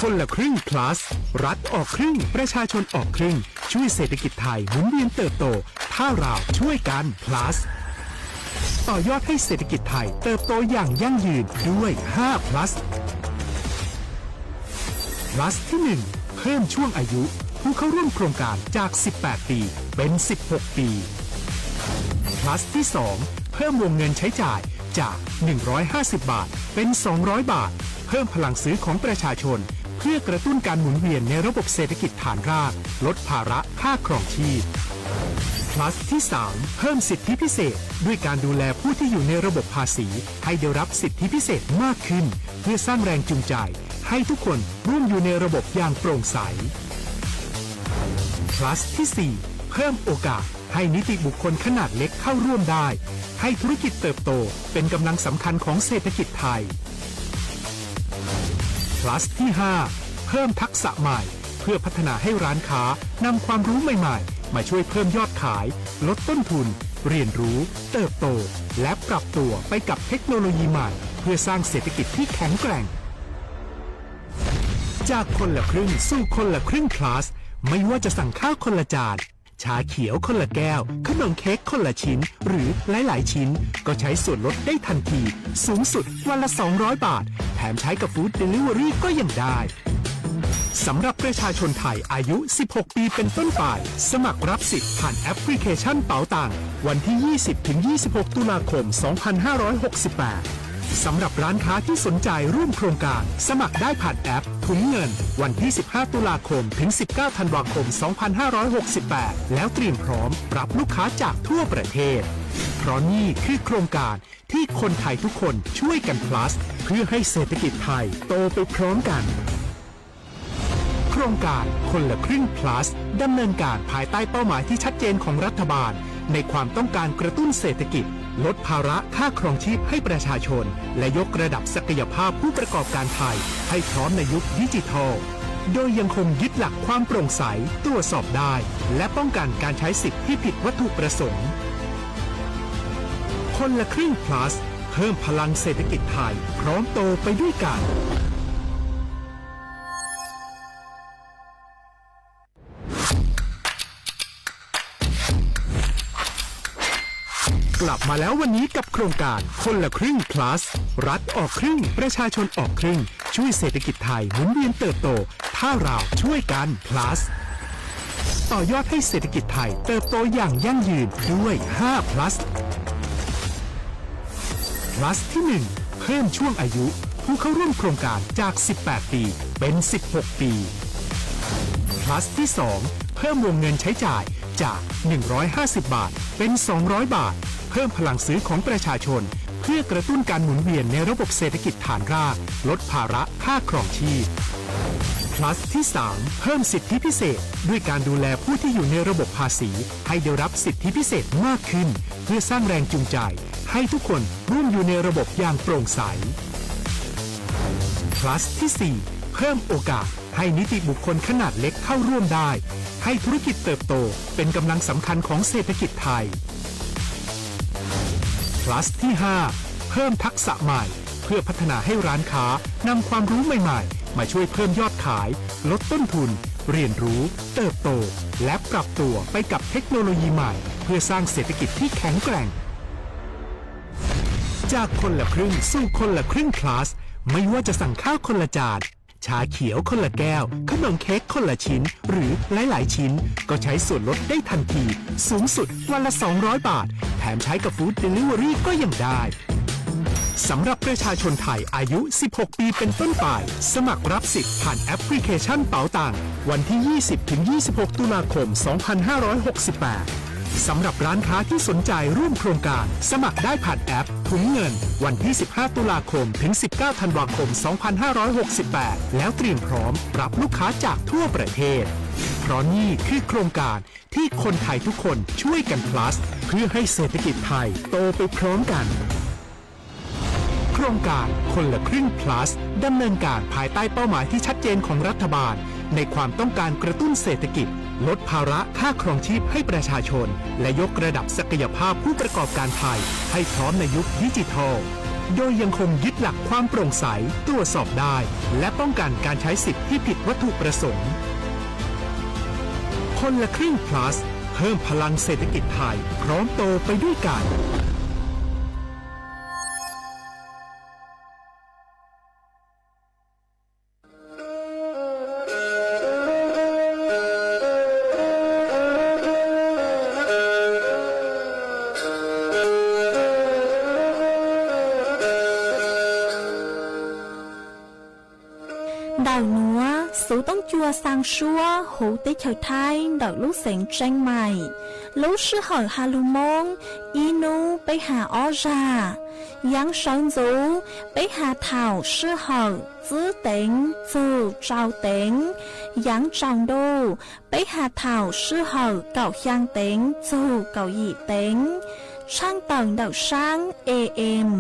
คนละครึ่ง plus รัฐออกครึ่ง ประชาชนออกครึ่ง ช่วยเศรษฐกิจไทยหมุนเวียนเติบโต ถ้าเราช่วยกัน plus ต่อยอดให้เศรษฐกิจไทยเติบโตอย่างยั่งยืนด้วย ห้า plus plus ที่ หนึ่ง เพิ่มช่วงอายุผู้เข้าร่วมโครงการจาก สิบแปด ปี เป็น สิบหก ปี plus ที่ สอง เพิ่มวงเงินใช้จ่ายจาก หนึ่งร้อยห้าสิบ บาท เป็น สองร้อย บาท เพิ่มพลังซื้อของประชาชน เพื่อกระตุ้นการหมุนเวียนในระบบเศรษฐกิจฐานราก ลดภาระค่าครองชีพ plus ที่ สาม เพิ่มสิทธิพิเศษ ด้วยการดูแลผู้ที่อยู่ในระบบภาษี ให้ได้รับสิทธิพิเศษมากขึ้น เพื่อสร้างแรงจูงใจ ให้ทุกคนร่วมอยู่ในระบบอย่างโปร่งใส plus ที่ สี่ เพิ่มโอกาสให้นิติบุคคลขนาดเล็กเข้าร่วมได้ ให้ธุรกิจเติบโตเป็นกำลังสำคัญของเศรษฐกิจไทย plus ที่ ห้า เพิ่มทักษะใหม่ เพื่อพัฒนาให้ร้านค้านำความรู้ใหม่ๆ มาช่วยเพิ่มยอดขาย ลดต้นทุน เรียนรู้ เติบโต และปรับตัวไปกับเทคโนโลยีใหม่ เพื่อสร้างเศรษฐกิจที่แข็งแกร่ง จากคนละครึ่งสู่คนละครึ่ง plus ไม่ว่าจะสั่งข้าวคนละจาน ชาเขียวคนละแก้ว ขนมเค้กคนละชิ้น หรือหลายๆชิ้น ก็ใช้ส่วนลดได้ทันที สูงสุดวันละ สองร้อย บาท แถมใช้กับ Food Delivery ก็ยังได้ สำหรับประชาชนไทยอายุ สิบหก ปีเป็นต้นไป สมัครรับสิทธิ์ผ่านแอปพลิเคชันเป๋าตัง วันที่ ยี่สิบ ถึง ยี่สิบหก ตุลาคม สองพันห้าร้อยหกสิบแปด สำหรับร้านค้าที่สนใจร่วมโครงการ สมัครได้ผ่านแอปถุงเงิน วันที่ สิบห้า ตุลาคม ถึง สิบเก้า ธันวาคม สองพันห้าร้อยหกสิบแปด แล้วเตรียมพร้อมรับลูกค้าจากทั่วประเทศ เพราะนี่คือโครงการที่คนไทยทุกคนช่วยกัน plus เพื่อให้เศรษฐกิจไทยโตไปพร้อมกัน โครงการคนละครึ่ง plus ดำเนินการภายใต้เป้าหมายที่ชัดเจนของรัฐบาล ในความต้องการกระตุ้นเศรษฐกิจ ลดภาระค่าครองชีพให้ประชาชน และยกระดับศักยภาพผู้ประกอบการไทย ให้พร้อมในยุคดิจิทัล โดยยังคงยึดหลักความโปร่งใส ตรวจสอบได้ และป้องกันการใช้สิทธิ์ที่ผิดวัตถุประสงค์ คนละครึ่ง plus เพิ่มพลังเศรษฐกิจไทย พร้อมโตไปด้วยกัน กลับมาแล้ววันนี้กับโครงการคนละครึ่ง plus รัฐออกครึ่ง ประชาชนออกครึ่ง ช่วยเศรษฐกิจไทยหมุนเวียนเติบโต ถ้าเราช่วยกัน plus ต่อยอดให้เศรษฐกิจไทยเติบโตอย่างยั่งยืนด้วย ห้า plus plus ที่ หนึ่ง เพิ่มช่วงอายุผู้เข้าร่วมโครงการจาก สิบแปด ปี เป็น สิบหก ปี plus ที่ สอง เพิ่มวงเงินใช้จ่ายจาก หนึ่งร้อยห้าสิบ บาท เป็น สองร้อย บาท เพิ่มพลังซื้อของประชาชน เพื่อกระตุ้นการหมุนเวียนในระบบเศรษฐกิจฐานราก ลดภาระค่าครองชีพ plus ที่ สาม เพิ่มสิทธิพิเศษ ด้วยการดูแลผู้ที่อยู่ในระบบภาษี ให้ได้รับสิทธิพิเศษมากขึ้น เพื่อสร้างแรงจูงใจ ให้ทุกคนร่วมอยู่ในระบบอย่างโปร่งใส plus ที่ สี่ เพิ่มโอกาสให้นิติบุคคลขนาดเล็กเข้าร่วมได้ ให้ธุรกิจเติบโตเป็นกำลังสำคัญของเศรษฐกิจไทย plus ที่ ห้า เพิ่มทักษะใหม่ เพื่อพัฒนาให้ร้านค้านำความรู้ใหม่ๆ มาช่วยเพิ่มยอดขาย ลดต้นทุน เรียนรู้ เติบโต และปรับตัวไปกับเทคโนโลยีใหม่ เพื่อสร้างเศรษฐกิจที่แข็งแกร่ง จากคนละครึ่งสู่คนละครึ่ง plus ไม่ว่าจะสั่งข้าวคนละจาน ชาเขียวคนละแก้ว ขนมเค้กคนละชิ้น หรือหลายๆชิ้น ก็ใช้ส่วนลดได้ทันที สูงสุดวันละ สองร้อย บาท แถมใช้กับ Food Delivery ก็ยังได้ สำหรับประชาชนไทยอายุ สิบหก ปีเป็นต้นไป สมัครรับสิทธิ์ผ่านแอปพลิเคชันเป๋าตัง วันที่ ยี่สิบ ถึง ยี่สิบหก ตุลาคม สองพันห้าร้อยหกสิบแปด สำหรับร้านค้าที่สนใจร่วมโครงการ สมัครได้ผ่านแอปถุงเงิน วันที่ สิบห้า ตุลาคม ถึง สิบเก้า ธันวาคม สองพันห้าร้อยหกสิบแปด แล้วเตรียมพร้อมรับลูกค้าจากทั่วประเทศ เพราะนี่คือโครงการที่คนไทยทุกคนช่วยกัน plus เพื่อให้เศรษฐกิจไทยโตไปพร้อมกัน โครงการคนละครึ่ง plus ดำเนินการภายใต้เป้าหมายที่ชัดเจนของรัฐบาล ในความต้องการกระตุ้นเศรษฐกิจ ลดภาระค่าครองชีพให้ประชาชน และยกระดับศักยภาพผู้ประกอบการไทย ให้พร้อมในยุคดิจิทัล โดยยังคงยึดหลักความโปร่งใส ตรวจสอบได้ และป้องกันการใช้สิทธิ์ที่ผิดวัตถุประสงค์ คนละครึ่ง Plus เพิ่มพลังเศรษฐกิจไทย พร้อมโตไปด้วยกัน Ntawm nuav, Xov Tooj Cua Xaa Suab huv teb chaws Thaib ntawm lub xeev Tseeb Maim, lub sij hawm has lug Moob ib nub peb has ob zag. Yaav sawv ntxuv, peb has thaum sij hawm tsib teev txug rau teev. Yaav tsaus ntuj, peb has thaum sij hawm kaum xyaa teev txug kaum yim teev. Tshaaj tawm ntawm saab A M,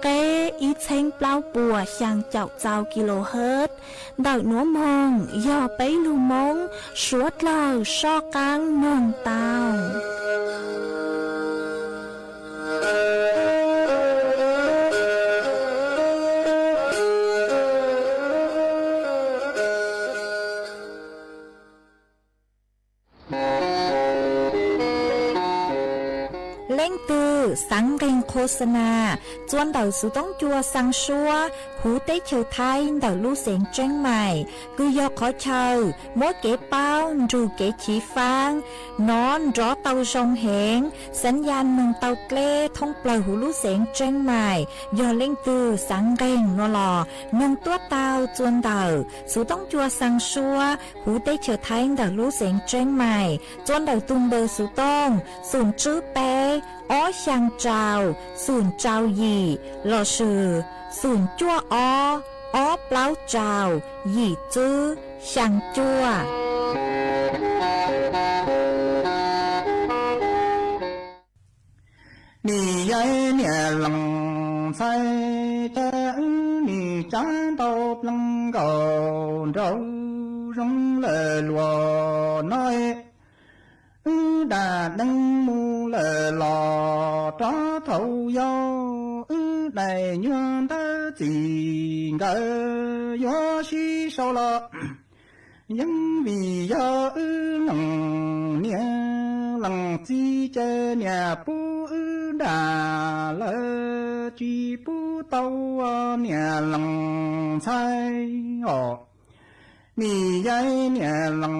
qeb ib txheeb plaub puas xyaa caum txau kilohertz. Ntawm nuav moog yog peb lug Moob suav dlawg soj qaab noog tau. Leej twg xaav nqeeg qho xa nas txua ntawm Xov Tooj Cua Xaa Suab huv teb chaws Thaib ntawm lub xeev Tseeb Maim, kws yog qhov chaw muab kev paub nrug kev chiv faab nov nrov tau zoo heev, xaav ya noog tau dleb thoob plawg huv lub xeev Tseeb Maim. Yog leej twg xaav nqeeg nuav los noog tuab tau txua ntawm Xov Tooj Cua Xaa Suab huv teb chaws Thaib ntawm lub xeev Tseeb Maim, txua ntawm tug npawb Xov Tooj xoom tswb peb ob xyaa rau xoom rau yim lossis xoom cuaj ob ob plaub rau yim tswb xyaa cuaj. Nim yog niam lees ntxhais, cas wb nim tsab ntau plees nkaus nraug zoo lawm luag no. Wb dam dees mus lawm los rov thaum yau, wb daim nyuag ntawv txim nkawd yuav sib sau los. Yeej vim yog wb lees niam lees txiv ces niam pub wb dam, lawv tsis pub tau niam lees ntxhais os. Nim yog niam lees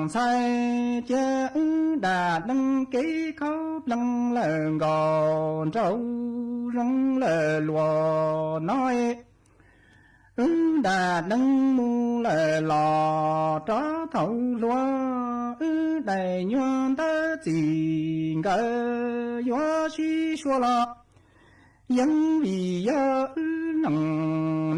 ntxhais, cia wb dam dees kev khaub plees lawm nkaus nraug zoo lawm luag no. Wb dam dees mus lawm los rov thaum hluas, wb daim nyuag ntawv txim nkawd yuav sib sau los. Yeej vim yog wb lees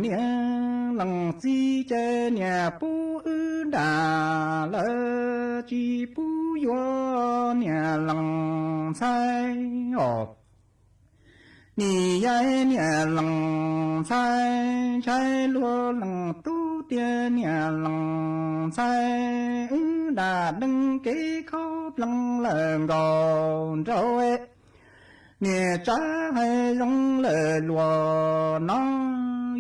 niam lees txiv ces niam pub wb dam, lawv tsis pub yuav niam lees ntxhais os. Nim yog niam lees ntxhais, ntshai luag lees tub tiag niam lees ntxhais, wb dam dees kev khaub plees lawm nkaus nraug. Niam tsab hais zoo lawm luag no,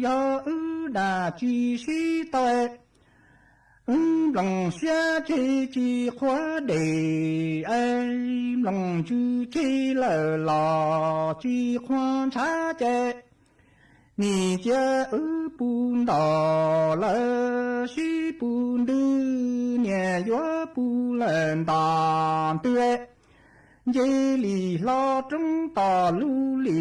yog wb dam tsis sib tau, wb nploos siab tseg tsis qhuav dej, es nploos ntsws tseg lawm los tsis qhuav ntshav ces, nim cia wb pub nto lawm sib pub ntws, niam yuav pub lawm nto ntws. Nce li hlo roob tom lub li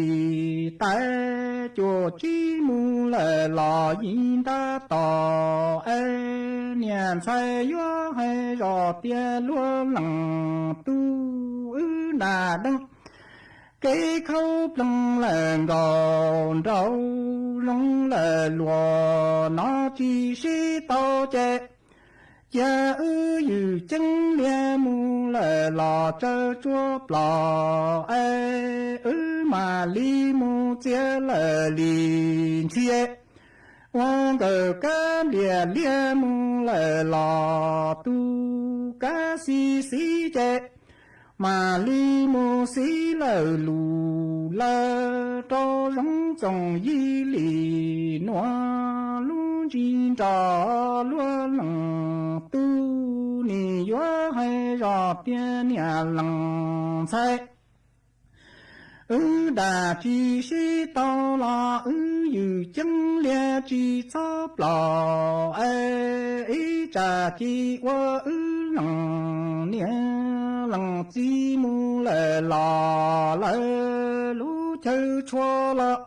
tais, cuam tsib mus lawm los yim ntab tom es, niam ntxhais yuav hais zoj tias luag lees tub wb dam dees kev khaub plees lawm nkaus nraug zoo lawm luag no tsis sib tau ces, cia wb ywm ceeb lias mus lawm los tsawv tsuab plos es, wb mam li mus txiav lawm li ntxhi. Ua nkawm kab nplias lias mus lawm los tu kab xis xis ces, mam li mus xib lawm lus lawm rau Zoov Txoos Yig Lis Nuam, lub ntsig nrog luag leej tub, nim yuav hais zog tias niam leej ntxhais, wb dam tsis sib tau los wb ywm ceeb liab tsis txhob plaub es, ib tsam ces ua wb leej niam leej txiv mus lawm los lawm lub chaw tshua los,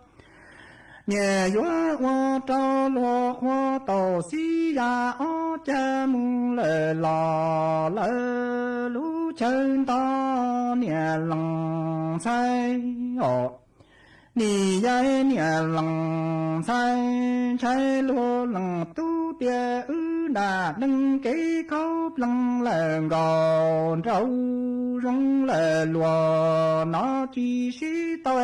niam yuav ua rau luag qhuav tau xib zam ob cag mus lawm los lawm lub chaw nto, niam leej ntxhais os. Nim yog niam leej ntxhais ntshai luag leej tub tias wb dam neeg kev khaub ploog lawm nkaus nraug zoo lawm luag no tsis sib tau.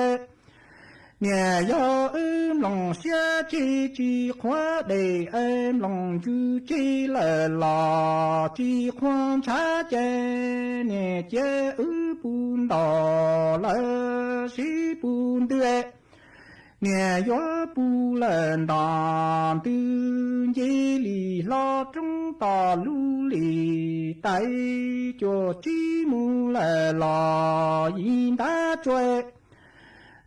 Niam yog wb mloog siab tseg tsis qhuav dej es, mloog ntsws tseg lawm los tsis qhuav ntshav ces, niam cia wb pw nto lawm sib pw ntws. Niam yuav pw lawm nto ntws, nce li hlo roob tom lub lis tais, cuaj tsib mus lawm los yim ntab tsuas.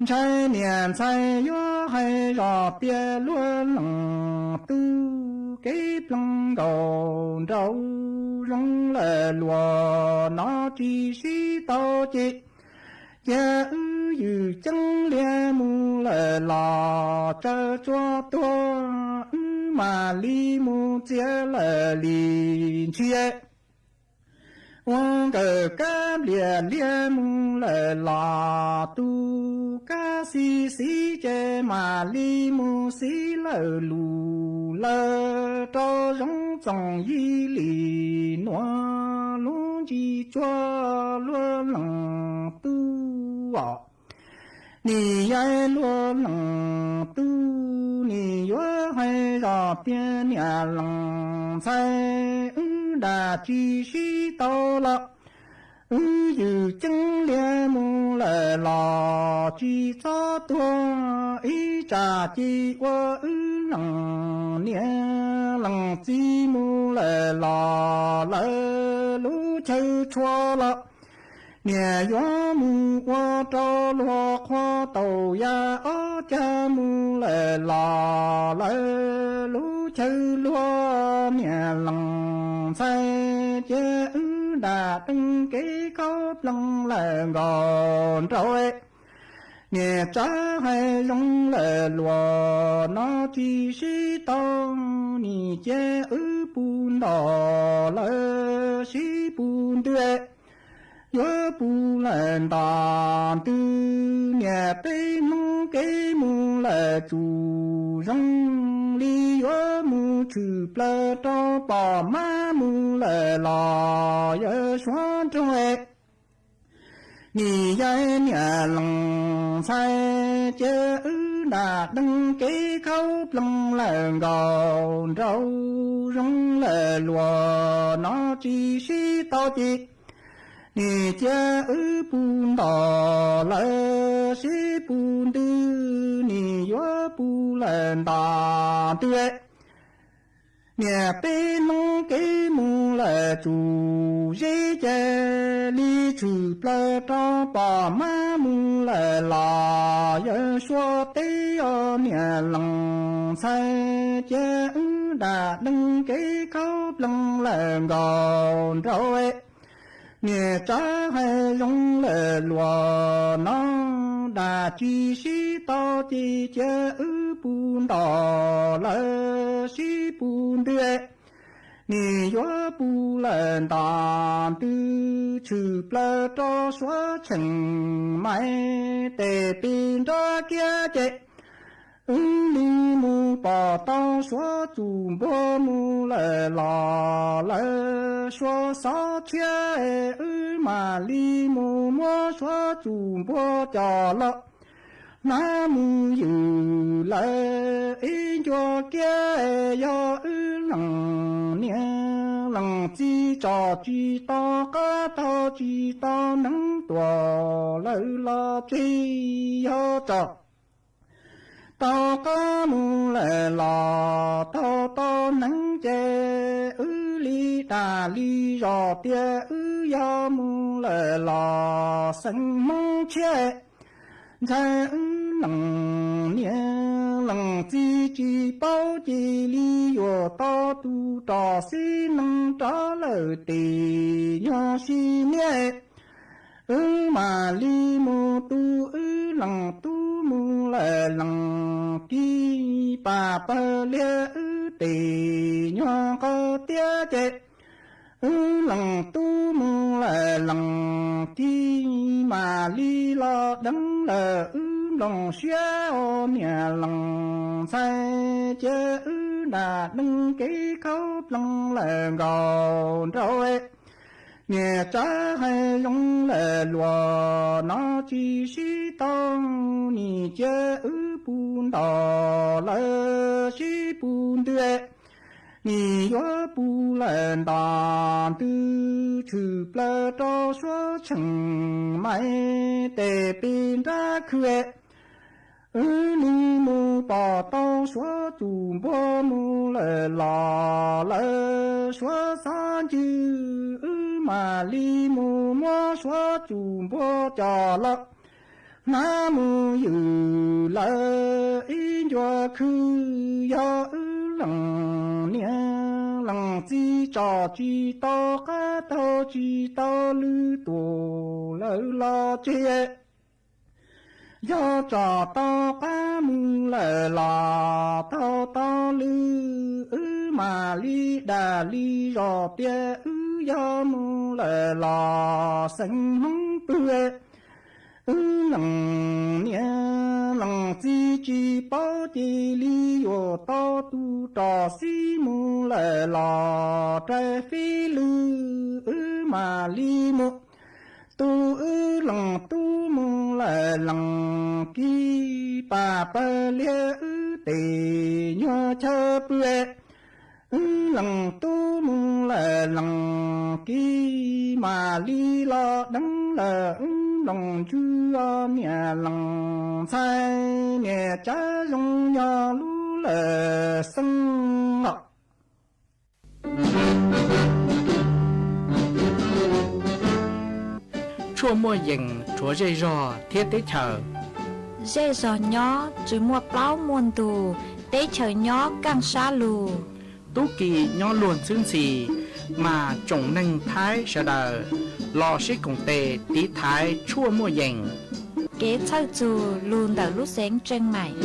Ntshai niam ntxhais yuav hais zog tias luag leej tub kev ploog nkaus nraug zoo lawm luag no tsis sib tau ces, cia wb ywm ceeb liab mus lawm los tsaws tsuag tuag, wb mam li mus txiav lawm li ntshis. Ua nkawm kab npliam liab mus lawm los tus kab xis xis ces mam li mus xib lawm lus lawm rau Zoov Txoos Yig Lis Nuam, lub ntsig tsuag luag leej tub os. Nim yog luag leej tub nim yuav hais zog tias niam leej ntxhais, wb dam tsis sib tau los wb ywm ceeb liab mus lawm los tsis txhob tuag, ib tsam ces ua wb leej niam leej txiv mus lawm los lawm lub chaw tshua los, niam yuav mus ua rau luag qhuav tau ya ob cag mus lawm los lawm lub chaw luag, niam leej ntxhais cia wb dam neeg kev khaub ploog lawm nkaus nraug. Niam tsav hais zoo lawm luag no tsis sib tau, nim cia wb pw nto lawm sib pw ntws. Yuav pw lawm nto ntws, niam peb hnub kev mus lawm tsuas zoo li yuav mus tshwm plaws rau pom mab mus lawm los yawg suav nroog. Nim yog niam leej ntxhais cia wb dam neeg kev khaub ploog lawm nkaus nraug zoo lawm luag no tsis sib tau ces, nim cia wb pw nto lawm sib pw ntws, nim yuav pw lawm nto ntws. Niam peb hnub kev mus lawm tsuas zeb ces li tshwm plaws rau pom mab mus lawm los yawg suav teb os, niam leej ntxhais cia wb dam neeg kev khaub ploog lawm nkaus nraug. Niam tsav hais zoo lawm luag no dam tsis sib tau ces cia wb pw nto lawm sib pw ntws. Nim yuav pw lawm nto ntws tshwm plaws rau suav tsheej mais tes pis nrab kiab ces wb li mus pom tau suav txuj npuag mus lawm los lawm suav xov tshiab, wb mam li mus muab suav txuj npuag coj los hnav mus ywm lawm ib ncua kiab, yog wb leej niam lees txiv tso tsis tau qab, tau tsis tau neeb tuam lawm los tseg. Yog tso tau qab mus lawm los tau tau neeb ces wb li dag li zos tias wb yog mus lawm los xeem Hmoob tshiab. Ntxhais wb lees niam lees txiv tsis paub cia li yuav tau tus rog xib neej rov lawm tes nyuag sib niab. Wb mam li mus tu wb lees tub mus lawm lees kis pam pawg liag wb tes nyuag nqaws tiab ces wb lees tub mus lawm lees kis mam li los deev lawm wb nploos siab os niam lees ntxhais. Cia wb nram deev kev khaub ploos lawm nkaus nraud. Niam tsav hais zoo lawm luag no tsis sib tau, nim cia wb pub ntos lawm sib pub ntws. Nim yuav pub lawm ntos ntws tshwm plaws rau suav tsheej mais tes pis nrab khw. Wb nim mus pom tau suav tus npua mus lawm los lawm suav xav ncw, wb mam li mus muab suav tus npua coj los hnav mus ywm lawm ib ncua khw. Yog wb lees niam lees txiv tso tsis tau qab, tau tsis tau lwm tus lawm los tseg. Yog tso tau qab mus lawm los tau tau lwm, wb mam li dag li zos tias wb yog mus lawm los xeem Hmoob pw. Wb lees niam lees txiv tsis paub cia li yuav tau tus rog xib mus lawm los rais fib lwm, wb mam li mus tu wb lees tub mus lawm lees kis pam pawg liag wb tes nyuag chaw pw. Wb lees tub mus lawm lees kis mam li los deev lawm wb nploos ntsws os niam lees ntxhais. Niam tsav zoo yog lub lawm xeeb os. Tshuaj muaj yees rhuav zej zog thiab teb chaws. Zej zog nyob tsis muaj plaub muaj ntug, teb chaws nyob kaj sab lug. Tub ki nyob luag ntxhwb ntxhi, mas tsoom neeg Thaib sawv daws los sib koom tes tiv thaiv tshuaj muaj yees. Kev txhawj txug lug ntawm lub xeev Tseej Maim.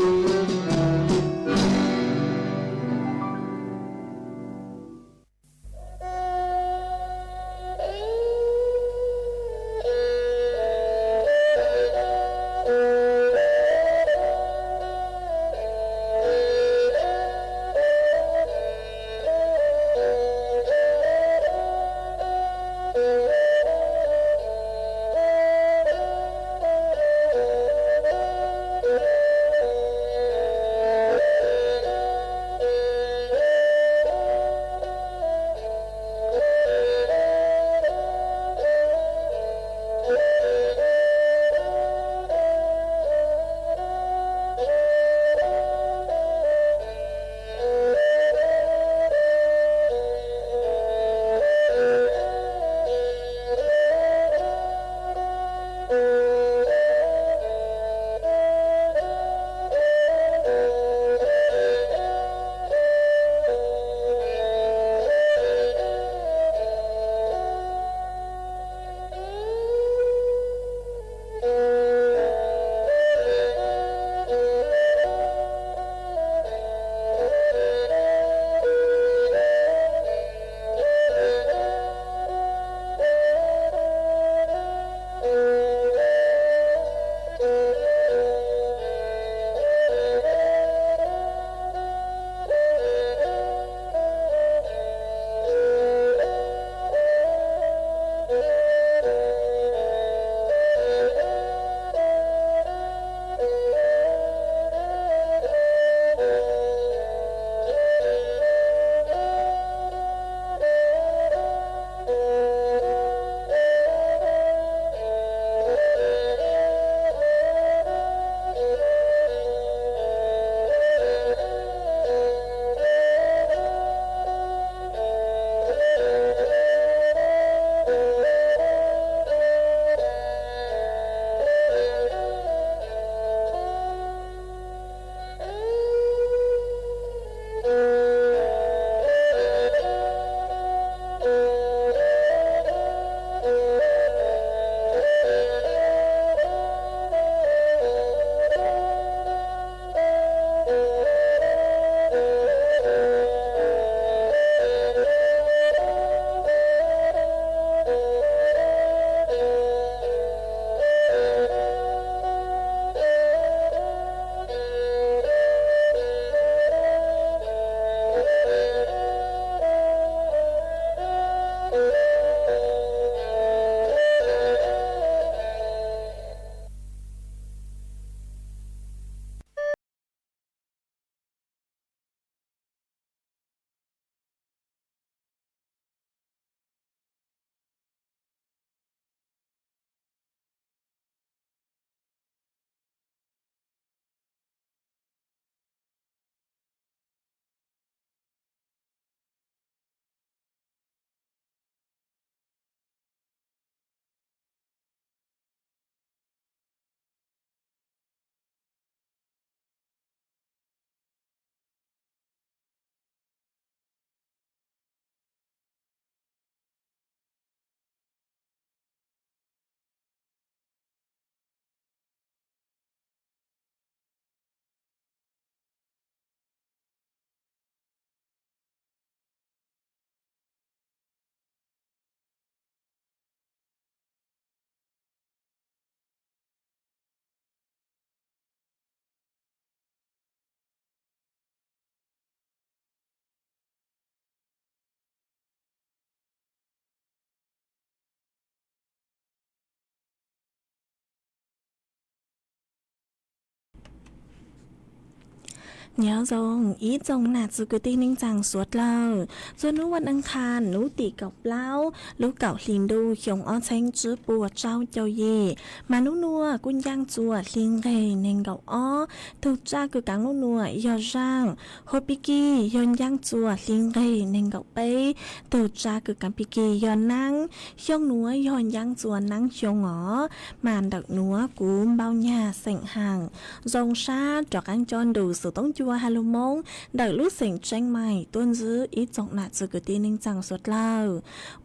Nyob zoo ib tsoom nam txiv kwv tij neej tsaa suav dlawg, txug nub vas as khas nub tim kaum plaub lub kaum hli ntuj xyoo ob txheeb tsib puas tsau caum yim, mas nub nuav kuj ncaaj txuas hli nqeg neeg nkaum ob. Tug tsa kws kaav nub nuav yog zaaj, hua pig kig yog ncaaj txuas hli nqeg neeg nkaum peb. Tug tsa kws kaav pig kig yog naab, xyoo nuav yog ncaaj txuas naab xyoo os. Mas ntawm nuav kuv npau nyag xeem haam zoo sab rov qaab coj nrug xuv toob cua has lug Moob ntawm lub xeem Tseeb Mais tuaj ntsib ib tsoom nam txiv kwv tij neej tsaa suav dlawg.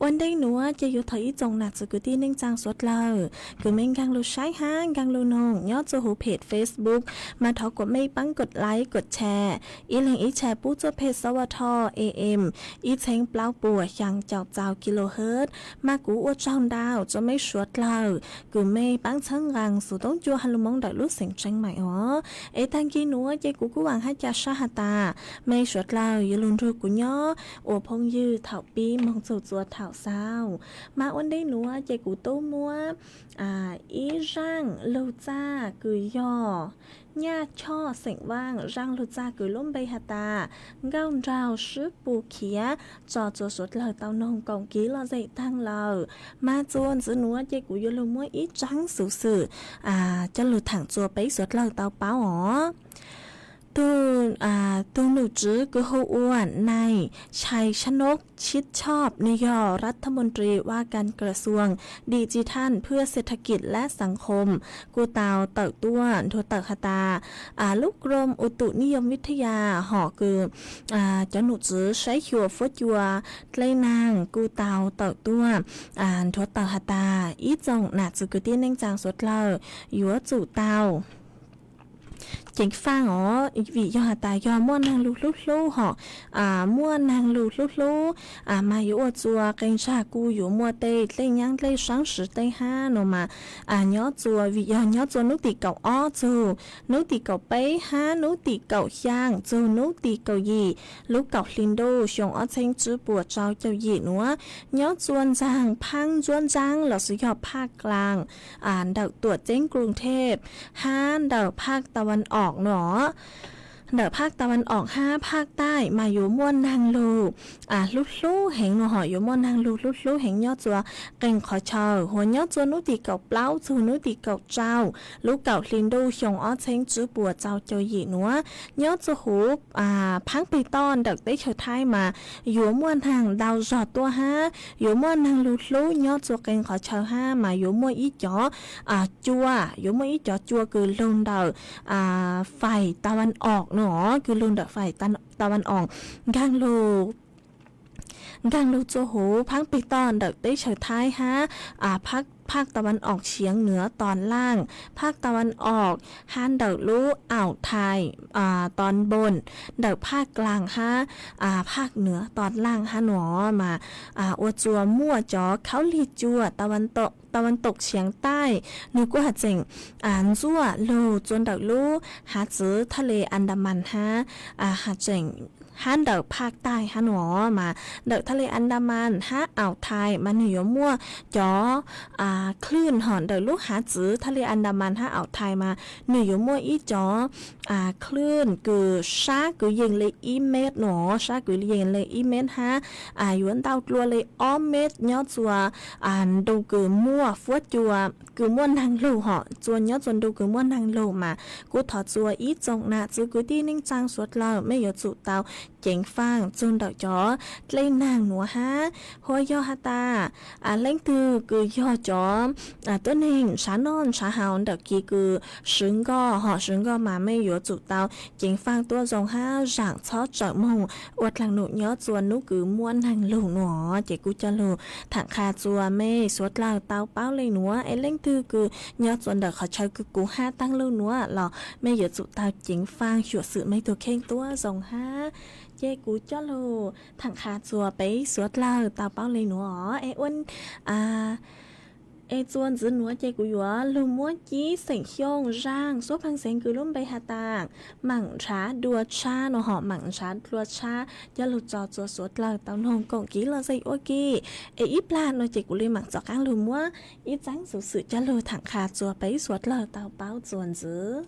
Ua ntej nuav ces yuav thov ib tsoom nam txiv kwv tij neej tsaa suav dlawg kws mej nkaag lug saib hab nkaag lug noog nyob txug huv phem Facebook, mas thov kuas mej paab kod like kod share, ib leeg ib share pub txug peg xov va tho am ib txheeb plaub puas xyaa caum txaus kilohertz. Mas kuv ua tsaug ntau rua mej suav dlawg kws mej paab txhawb nqaa xuv toob cua has lug Moob ntawm lub xeem Tseeb Mais os. Es taag kig nuav ces kuv kuj vaam hab ca sab has tas mej suav dlawg yuav lug nrug kuv nyob ua phooj ywg thaum pib moog txug txua thaum xaus. Mas ua ntej nuav ces kuv tub muab ib zaaj lug txaj kws yog Nyaj Choj xeem Vaaj, zaaj lug txaj kws lub npe has tas Nkauj Nraug Sib Pug Khiav tso rua suav dlawg tau noog koom kiv lom zem taag lawm. Mas txuas ntxiv nuav ces kuv yuav lug muab ib tsaab xuv xwm coj lug thaam rua peb suav dlawg tau paub os. Tug, tug nom tswv kws hu ua Nais Chai Sab Nub Chib Choj, nwg yog Rathmon Ntri Vaj Kas Kra Suas Dijital Phwj Set Thakit Lab Xav Khom, kuj tau tawm tuaj nthuav tawm has tas, lub Krom U Tus Nib Yoog Vij Thaj Yas hom kws cov nom tswv saib xyuas fuab cua dlej naag kuj tau tawm tuaj nthuav tawm has tas ib tsoom nam txiv kwv tij neej tsaa suav dlawg yuav tsum tau ceev faaj os, vim yog has tas yog muaj naag lug hlub hlub hom, muaj naag lug hlub hlub, mas yuav ua rua qee zaag kuj yuav muaj tej dlej nyaab dlej saab siv tej hab no mas, nyob rua, vim yog nyob rua nub tim kaum ob txug nub tim kaum peb hab nub tim kaum xyaa txug nub tim kaum yim lub kaum hli ntuj xyoo ob txheeb tsib puas tsau caum yim nuav, nyob rua ntxaag phaab ntsuab ntsaab lossis yog phaj klaas ntawm tuam ceeb Kruv Thej hab ntawm phaj Tawv Vas Om no. Ntawm phaj Tawv Vas Om hab phaj Taij mas yuav muaj naag lug hlub hlub heev no hom, yuav muaj naag lug hlub hlub heev nyob rua qee qhov chaw, huas nyob rua nub tim kaum plaub txug nub tim kaum rau lub kaum hli ntuj xyoo ob txheeb tsib puas tsau caum yim nuav, nyob rua huv phaab peg toj ntawm teb chaws Thaib mas yuav muaj naag ntau zog tuaj hab yuav muaj naag lug hlub nyob rua qee qhov chaw hab mas yuav muaj ib cov cua, yuav muaj ib cov cua kws lug ntawm fais Tawv Vas Om no, kws lug ntawm fais Tawv Vas Om nkaag lug, nkaag lug rua huv phaab peg toj ntawm teb chaws Thaib hab phaj Tawv Vas Om Xeev Nuav Tod Laaj, phaj Tawv Vas Om hab ntawm lub Aum Thais Tod Npoos, ntawm phaj klaas hab phaj nuav Tod Laaj hab no mas ua rua muaj cov khaub lig cua Tawv Vas Toom Xeev Taij, nwg kuj has tseem ntxuaj lug rua ntawm lub hav txwv Thaj Le Andaman hab, has tseem hab ntawm phaj Taij hab no mas ntawm Thaj Le Andaman hab Aum Thais mas nwg yuav muaj cov klwj hom ntawm lub hav txwv Thaj Le Andaman hab Aum Thais mas nwg yuav muaj ib cov klwj kws sab kws yees le ib mev no, sab kws yees le ib mev hab yuav ntau dlua le ob mev nyob rua ntu kws muaj fuab cua kws muaj naag lug hom, rua nyob rua ntu kws muaj naag lug mas kuv thov rua ib tsoom nam txiv kwv tij neej tsaa suav dlawg mej yuav tsum tau ceev faaj txug ntawm cov dlej naag nuav hab. Huas yog has tas leej twg kws yog cov tuab neeg ntshaw noj ntshaw haus ntawm kis kws swv nkoj hom, swv nkoj mas mej yuav tsum tau ceev faaj tuab zoo hab zaam txhob tsawm moog ua dlaag num nyob rua nub kws muaj naag lug no. Ces kuv coj lug thaam qha rua mej suav dlawg tau paub le nuav, es leej twg kws nyob rua ntawm qhov chaw kws kuv hab taag lug nuav los mej yuav tsum tau ceev faaj xyuam xim mej tug kheej tuab zoo hab. Ces kuv coj lug thaam qha rua peb suav dlawg tau paub le nuav os. Es ua, es txuas ntxiv nuav ces kuv yuav lug muab cib xeem Xyooj zaaj suab pheej xeev kws lub npe has tas Maam Ntshav Dua Tshab no hom, Maam Ntshav Dua Tshab coj lug tso rua suav dlawg tau noog koom kiv lom zem ua ke. Es ib plag no ces kuv le maam rov qaab lug muab ib txaab xuv xwm coj lug thaam qha rua peb suav dlawg tau paub txuas ntxiv.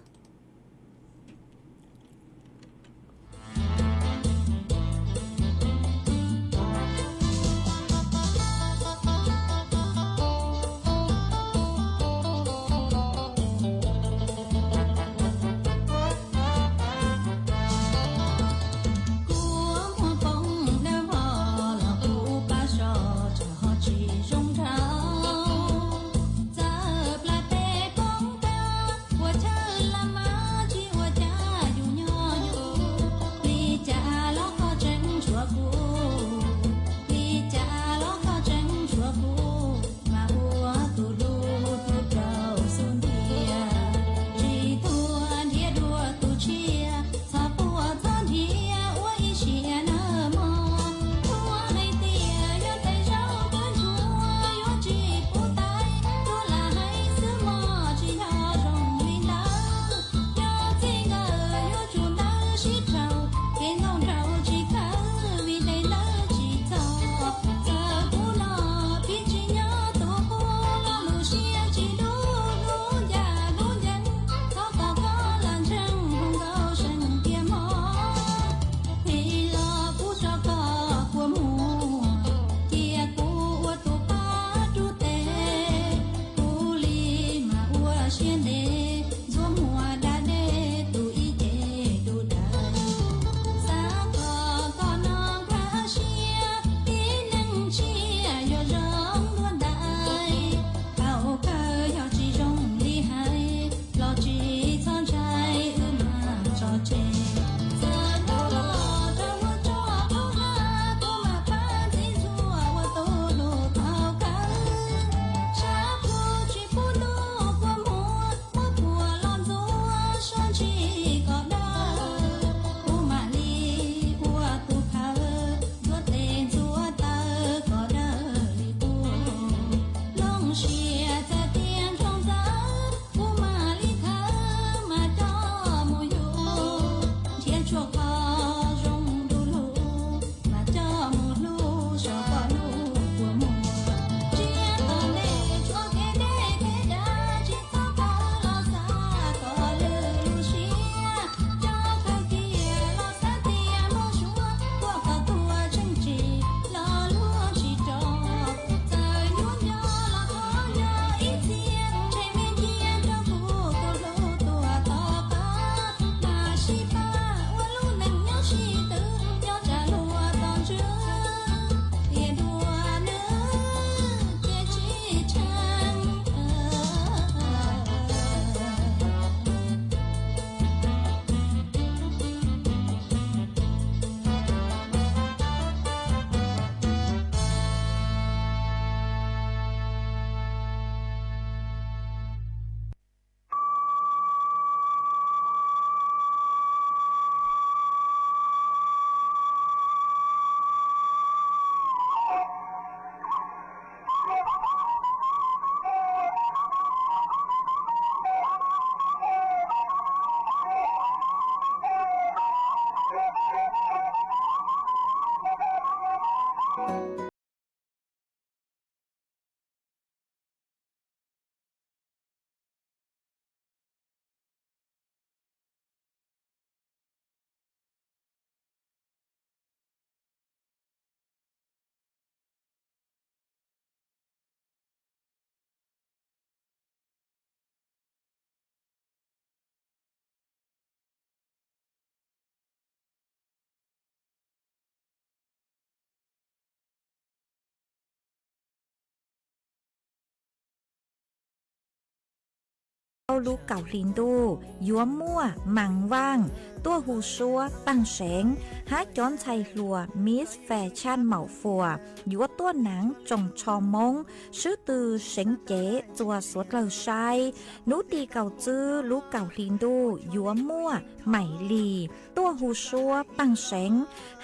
Lub kaum hli ntuj yuav muaj Maas Vaaj tuaj hu suab paaj seev hab cov ntxhais hluas Miss Fashion Maum Fuas yuav tuaj naav tsoos tsho Moob swb tw seev cev txua suav dlawg saib. Nub tim kaum tsib lub kaum hli ntuj yuav muaj Maim Lis tuaj hu suab paaj seev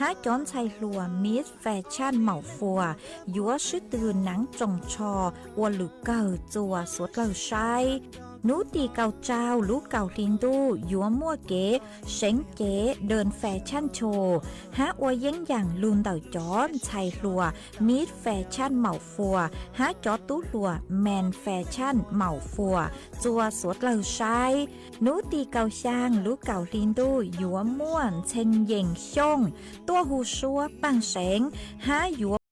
hab cov ntxhais hluas Miss Fashion Maum Fuas yuav swb tw naav tsoos tsho ua lwm kawg txua suav dlawg saib. Nub tim kaum rau lub kaum hli ntuj yuav muaj kev seev cev Dee Fashion Show hab ua yeeb yaam lug ntawm cov ntxhais hluas Miss Fashion Maum Fuas hab cov tub hluas Maas Fashion Maum Fuas txua suav dlawg saib. Nub tim kaum xyaa lub kaum hli ntuj yuav muaj Ntxhee Yees Xyooj tuaj hu suab paaj seev hab yuav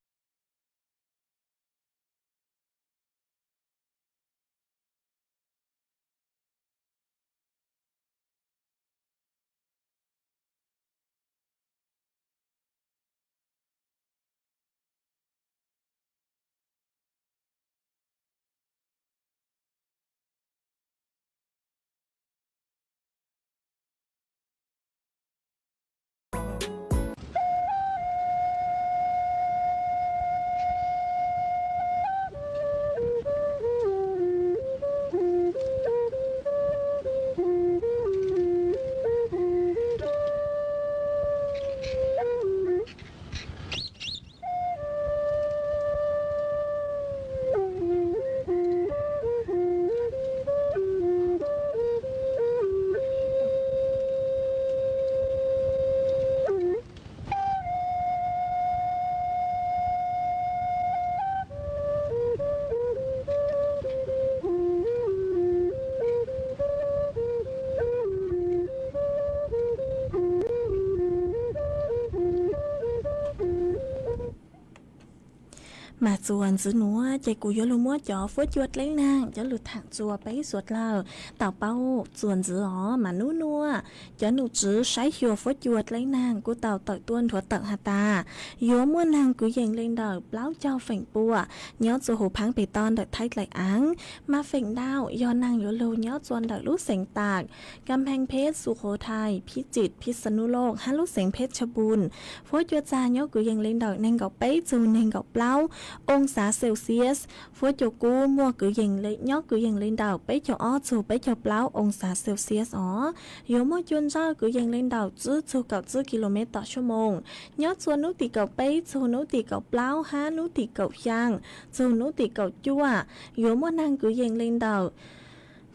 Mas txuas ntxiv nuav ces kuv yuav lug muab cov fuab cua dleb naag cov lug thaam txua peb suav dlawg tau paub txuas ntxiv os. Mas nub nuav cov num tswv saib xyuas fuab cua dleb naag kuj tau tawm tuaj nrhuav tawm has tas yuav muaj naag kwv yees le ntawm plaub caug feem pua nyob txua huv phaab peg toj ntawm Thaib dlaim aav. Mas feem ntau yog naag yuav lug nyob txua ntawm lub xeev Taam, Kam Pheej Pheeb, Sukhothaij, Phij Txit, Phij Xa Nub Looj hab lub xeev Phej Tshaj Npun. Fuab cua txag nyob kwv yees le ntawm neeg nkaum peb txug neeg nkaum plaub oo xav Celsius. Fuab cua kub muaj kwv yees le, nyob kwv yees le ntawm peb caug ob txug peb caug plaub oo xav Celsius os. Yuav muaj cua ntsawj kwv yees le ntawm tswb txug kaum tswb kilomev tom suab moos nyob txua nub tim kaum peb txug nub tim kaum plaub hab nub tim kaum xyaa txug nub tim kaum cuaj. Yuav muaj naag kwv yees le ntawm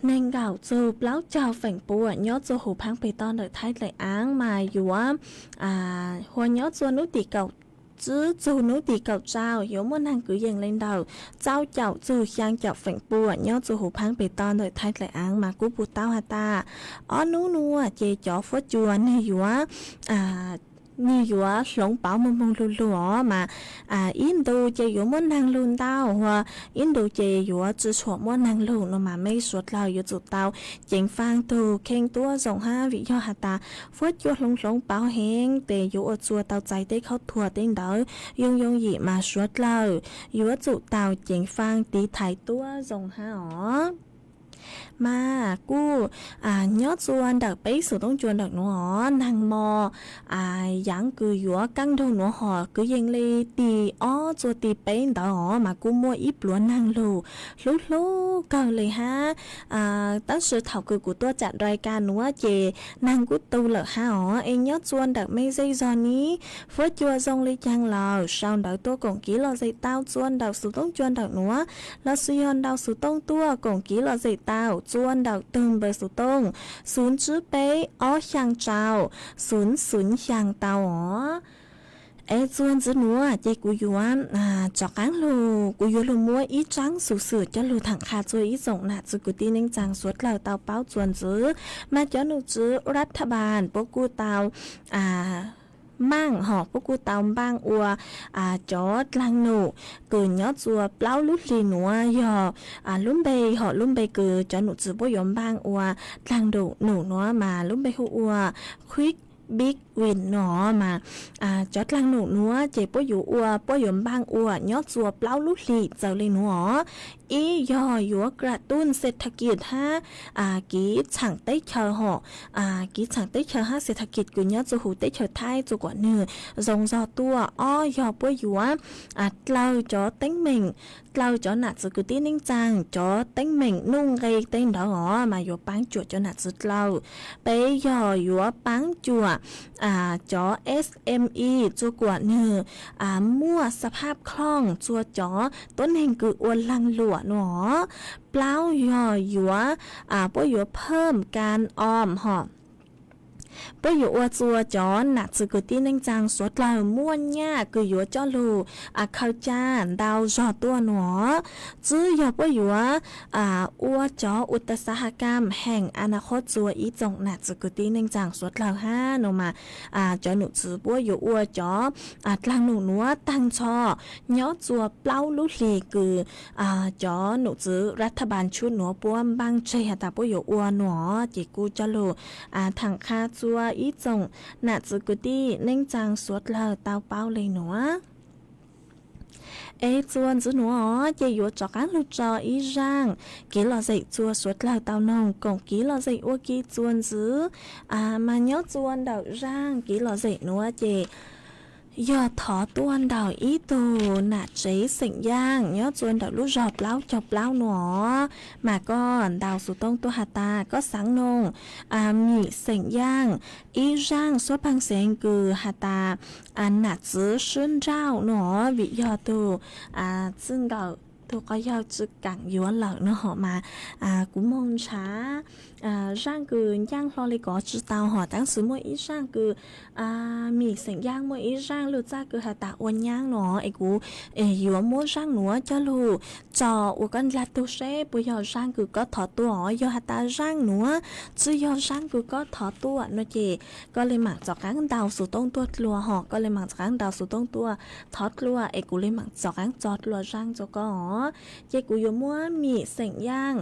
neeg nkaum txug plaub caug feem pua nyob txua huv phaab peg toj ntawm Thaib dlaim aav. Mas yuav hua nyob txua nub tim kaum tswb txug nub tim kaum rau yuav muaj naag kwv yees le ntawm tsau caum txug xyaa caum feem pua nyob txua huv phaab peg toj ntawm Thaib dlaim aav. Mas kuj puj taub has tas ob nub nuav ces cov fuab cua nwg yuav nwg yuav hloov pauv moog moog lug lug os. Mas ib ntu ces yuav muaj naag lug ntau, hua ib ntu ces yuav tsi tshuam muaj naag lug no mas mej suav dlawg yuav tsum tau ceev faaj tug kheej tuab zoo hab vim yog has tas fuab cua hloov hloov pauv heev tes yuav ua txua tau txais tej khaub thuas tej ntawd yoo yoo yim mas suav dlawg yuav tsum tau ceev faaj tiv thaiv tuab zoo hab os. Mas kuj nyob txua ntawm peb xuv toob cua ntawm nuav os, naag mos yaav kws yuav kaaj nrug nuav hom kwv yees le tim ob txua tim peb ntawd os mas kuj muaj ib pluav naag lug hlub hlub kawg le hab. Tab sis thaum kws kuv tuaj tsam nrai ka nuav ces naag kuj tu lawm hab os. Es nyob txua ntawm mej zej zog ni, fuab cua zoo le caag lawm sau ntawv tuaj koom kiv lom zem tau txua ntawm xuv toob cua ntawm nuav, lossis yog ntau xuv tooj tuaj koom kiv lom zem tau txua ntawm tug npawb xuv tooj xwv tsib peb ob xyaa rau xwv xwv xyaa tau os. Es txua ntxiv nuav ces kuv yuav rov qaab lug, kuv yuav lug muab ib tsaab xuv xwm coj lug thaam qha txua ib tsoom nam txiv kwv tij neej tsaa suav dlawg tau paub txua ntxiv. Mas cov num tswv rat tha npas puab kuj tau maaj hom puab kuj tau npaaj ua cov dlaag num kws nyob txua plaub lub hlis nuav yog lub npe hom lub npe kws cov num tswv puab yuav npaaj ua dlaag num nuav mas lub npe hu ua Quick Big Win no mas cov dlaag num nuav ces puab yuav ua, puab yuav npaaj ua nyob txug plaub lub hlis txawm le nuav. Ib yog yuav kra tuj xe tha kis hab kev txhaam teb chaws hom, kev txhaam teb chaws hab xe tha kis kws nyob txug huv teb chaws Thaib txug kuam nwg zoo zog tuaj. Ob yog puab yuav dlaug cov teeb meem, dlaug cov nam txwv kwv tij neej tsaa cov teeb meem nuj nqe tej ntawd os mas yuav paab cuam cov nam txwv dlaug. Peb yog yuav paab cuam cov SME txug kuam nwg muaj xab phab khlooj txug cov tuab neeg kws ua laag luam nuav. Plaub yog yuav, puab yuav phaj kas om hom, puab yuav ua txug cov nam txwv kwv tij neej tsaa suav dlawg muaj nyaj kws yuav coj lug khaws ca ntau zog tuaj nuav. Tsib yog puab yuav ua cov ua tas xav has kam heem a na qhob txug ib tsoom nam txwv kwv tij neej tsaa suav dlawg hab no mas cov num txwv puab yuav ua cov dlaag num nuav taag nrho nyob txug plaub lub hlis kws cov num txwv rat tha bas tshuaj nuav puab npaaj tseg has tas puab yuav ua nuav ces kuv coj lug thaam qha txug ib tsoom nam txwv kwv tij neej tsaa suav dlawg tau paub le nuav. Es txuas ntxiv nuav os ces yuav rov qaab lug tso ib zaaj kev lom zem txug suav dlawg tau noog koom kev lom zem ua ke txuas ntxiv. Mas nyob txug ntawm zaaj kev lom zem nuav ces yog thov tuaj ntawm ib tug nam tsev xeem Yaaj nyob txug ntawm lub zog plaub caug plaub nuav. Mas koj ntaus xuv tooj tuaj has tas koj xaav noog Mim xeem Yaaj ib zaaj suab pheej xeev kws has tas nam txwv swb nrauj nuav vim yog tug txij nkawm tug quas yawg tsi kaam yuav lawm no mas kuv moog ntshaw zaaj kws ncaaj hlo le kov tsi tau hom. Tab sis muaj ib zaaj kws Mim xeem Yaaj muaj ib zaaj lug txaj kws has tas ua nyaab no es kuv yuav muab zaaj nuav coj lug tso ua koj ndlag tug seb puas yog zaaj kws koj thov tuaj. Yog has tas zaaj nuav tsi yog zaaj kws koj thov tuaj no ces koj le maam rov qaab ntaus xuv tooj tuaj dlua hom, koj le maam rov qaab ntaus xuv tooj tuaj thov dlua es kuv le maam rov qaab tso dlua zaaj rua koj os. Ces kuv yuav muab Mim xeem Yaaj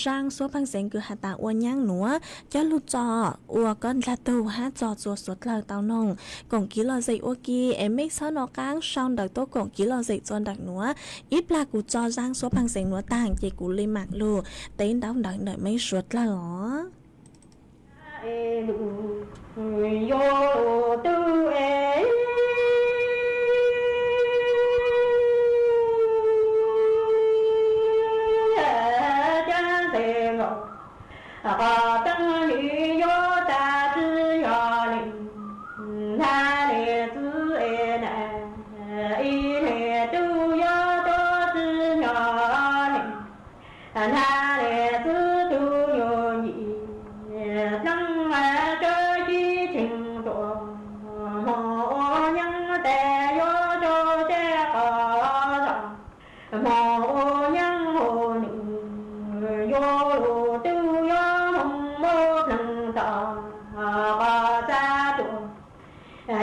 zaaj suab pheej xeev kws has tas ua nyaab nuav coj lug tso ua koj ndlag tug hab tso txua suav dlawg tau noog koom kev lom zem ua ke. Es mej txhob nov qaab sau ntawv tuaj koom kev lom zem txua ntawm nuav. Ib plag kuv tso zaaj suab pheej xeev nuav taag ces kuv le maam lug teb ntaub ntawv ntawm mej suav dlawg os. Hmo ua nyaab hu nws yuav lug twb yuav moog muab pleeg tau qhov txaj tuaj.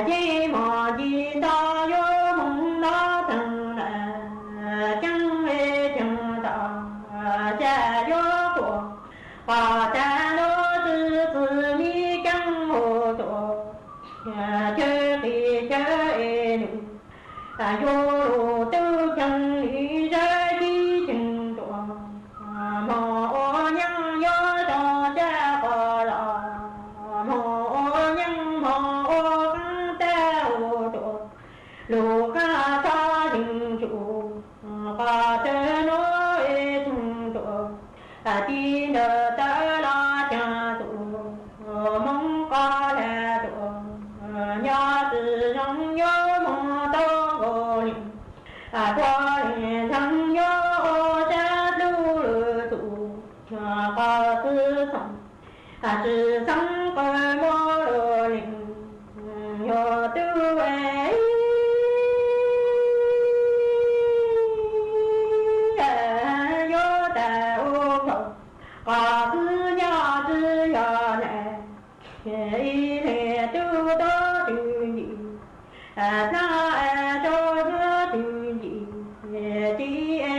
Ces hmo nce nto yuav moog nov pleeg lawm, ceeb le ceeg tau ca yuav quas qhov txaj nrov txwv txwv mi ceeb hu tuaj. Chaw qis chaw es nws yuav lug twb ceeg li zaj kib ceeg tuaj. Hmo ua nyaab yuav tso ca quas los, hmo ua nyaab hmo ua qaab tag hu tuaj. Lug qaab tso yeej tsum qhov chaw nrov es ceeg tuaj. Tib ntawd tawm los caag tuaj, moog qhov lag tuaj, nyob tsi zoo yuav moog tau nkaus li. Quas le ntseeg yuav ua sab dlub lug txug qhov txwv xoom, tsi xeeb qw muab lug leeg yuav twb yuav tag ua nkaus qhov xwb nyob tsi yog lawm. Ib leeg tub tuab tug ncim, txhab tso tuab tug ncim, tib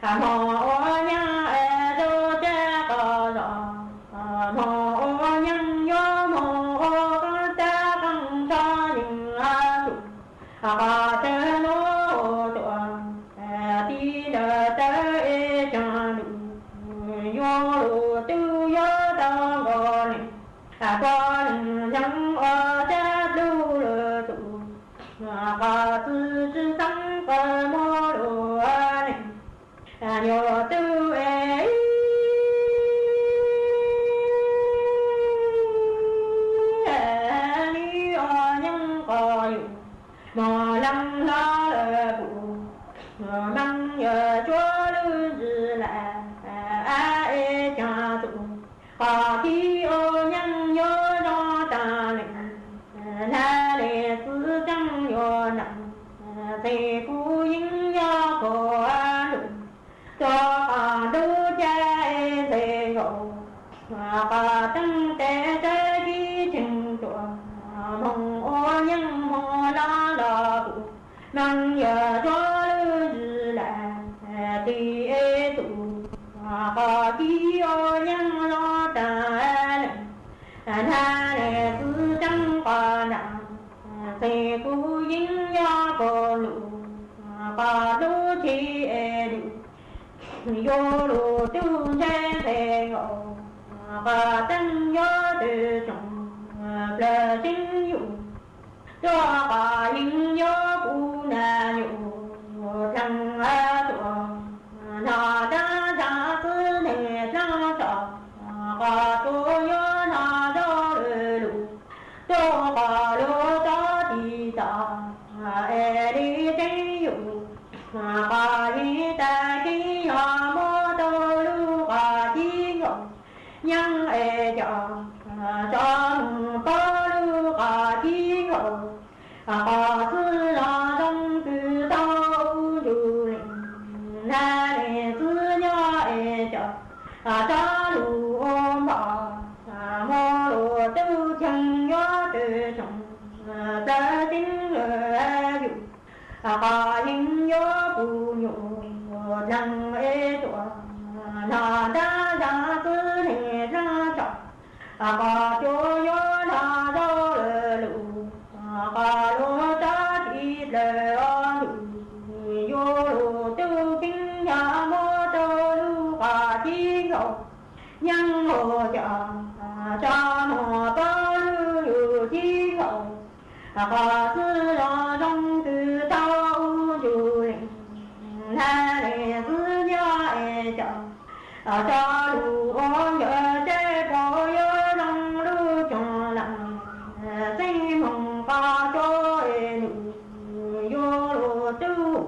Hmo ua nyeej es rau teb qos zos, hmo ua nyeej yuav hmo ua qeej teb qeej tshaj yeej tus, qos teb lub tuam, tib lawm teb es tseem lus, yuav lus twb yuav tau nkaus li, koj leej yog ua teb dlub lwm tus, qos txwv tsis xeeb qos muaj lus li. Nyuam twb es li ua nyeej qos yus, mos leej hlob lawm kuv, meej yawg tsuab lwj ntsis lawm, es caag tus, qos tib ua nyeej yuav zoo taag le, nag le txwv tseeb yuav nees, tes kuv yeej yog koj lug, rua qos lub caij ntxeev nkaus, qos teeb tes saib kib tseeg tuam, moog ua nyeej moog laj los kuv, meej yawg tsuab lwj ntsis lawm, tes es tus, qos kib ua nyeej zoo taag le, nag le txwv tseeb qos nees, tes kuv yeej yog koj lug, qos lub tsheb es lug, yuav lug tub ntse ntxeev nkaus, qos teeb yuav tw tsoom, plawg tseeb yus, rua qos yeej yuav kuv nag yus, dleeg tuam, nag dlaab zag xwb neeg dlaab tso, qos tsuas yuav nag zoo lwm lug, rua qos lug tso tis tso, es li tseeb yus, qos yeej tag kev yog muab tau lub qos kib nkaus, yeej es cov, tso moog paub lub qos kib nkaus, qos txwv zoo zoo kws tau ua ntsug leej, nag le txwv nyob es cov, tso lug ua npom, muaj lug tub cheej yuav tw tsoom, plawg tseeb lwm yus, qos yeej yuav kuv nyuam, dleeg es tuam, nag dlaab zag xwb neeg dlaab tso, qos tsuas yuav nag zoo lwm lug, qos lug tso tis dlawg ua ntsug, yuav lug tub keeb yog muab tau lub qos kib nkaus, yeej ua cov, tso moog paub lub yus kib nkaus, qos txwv zoo zoo kws tau ua ntsug leej, nag le txwv nyob es cov, tso lug ua yawg seb puas yuav zoo lub coog leej, tseeb moog qos tsuas es nws yuav lug tub.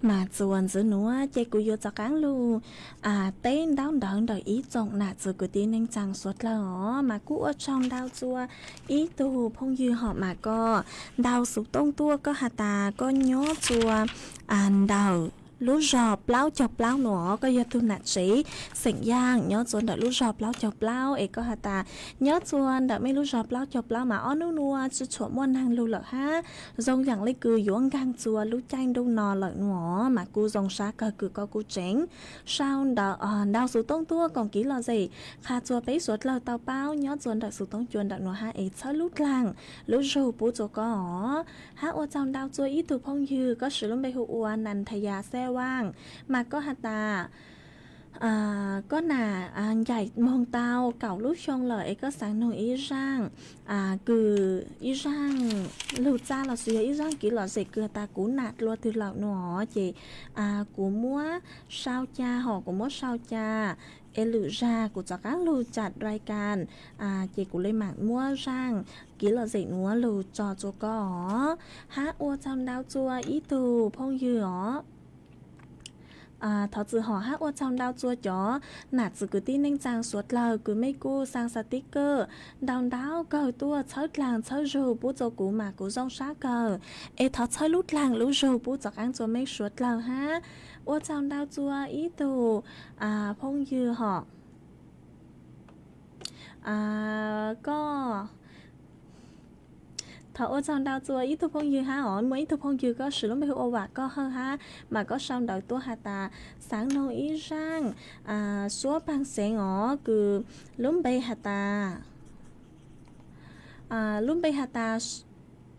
Mas txuas ntxiv nuav ces kuv yuav rov qaab lug teb ntaub ntawv ntawm ib tsoom nam txiv kwv tij neej tsaa suav dlawg os. Mas kuj ua tsaug ntau txug ib tug phooj ywg hom mas koj ntau xuv tooj tuaj, koj has tas koj nyob txuas ntawm lub zog plaub caug plaub nuav, koj yog tug nam tsev xeem Yaaj nyob txuas ntawm lub zog plaub caug plaub es koj has tas nyob txuas ntawm mej lub zog plaub caug plaub mas ob nub nuav tsi tshuam muaj naag lug lawm hab, zoo yaam le kws yuav nkaag txuas lub caij ntuj no lawm nuav. Mas kuj zoo sab kawg kws koj kuj tseem sau ntawv ntau xuv tooj tuaj koom kev lom zem qha txuas peb suav dlawg tau paub nyob txuas ntawm xuv tooj cua ntawm nuav hab es txhawb lub dlaag lub zug pub txuas koj os. Hab ua tsaug ntau txuas ib tug phooj ywg koj siv lub npe hu ua Nas Thas Yas Xej Vaaj, mas koj has tas koj nam ncaim moog tau kaum lub xyoo lawm es koj xaav noog ib zaaj kws ib zaaj lug txaj los sis yog ib zaaj kev lom zem kws has tas kuv nam dlua twg lawm nuav ces kuv muab sau ca hom kuv muab sau ca es lwm zag kuv rov qaab lug tsa rai kas ces kuv le maam muab zaaj kev lom zem nuav lug tso txuas koj os. Hab ua tsaug ntau txuas ib tug phooj ywg os. Thov txim hom hab ua tsaug ntau txuas cov nam txiv kwv tij neej tsaa suav dlawg kws mej kuj xaa xav tib kawj ntau ntau kawg tuaj txhawb dlaag txhawb zug pub txuas kuv mas kuv zoo sab kawg. Es thov txhawb lub dlaag lub zug pub txuas qaab txuas mej suav dlawg hab ua tsaug ntau txuas ib tug phooj ywg hom koj Thov ua tsaug ntau txuas ib tug phooj ywg hab os, muaj ib tug phooj ywg koj siv lub npe hu ua Vam Koj Hawj hab mas koj sau ntawv tuaj has tas xaav noog ib zaaj suab paag xeev os kws lub npe has tas lub npe has tas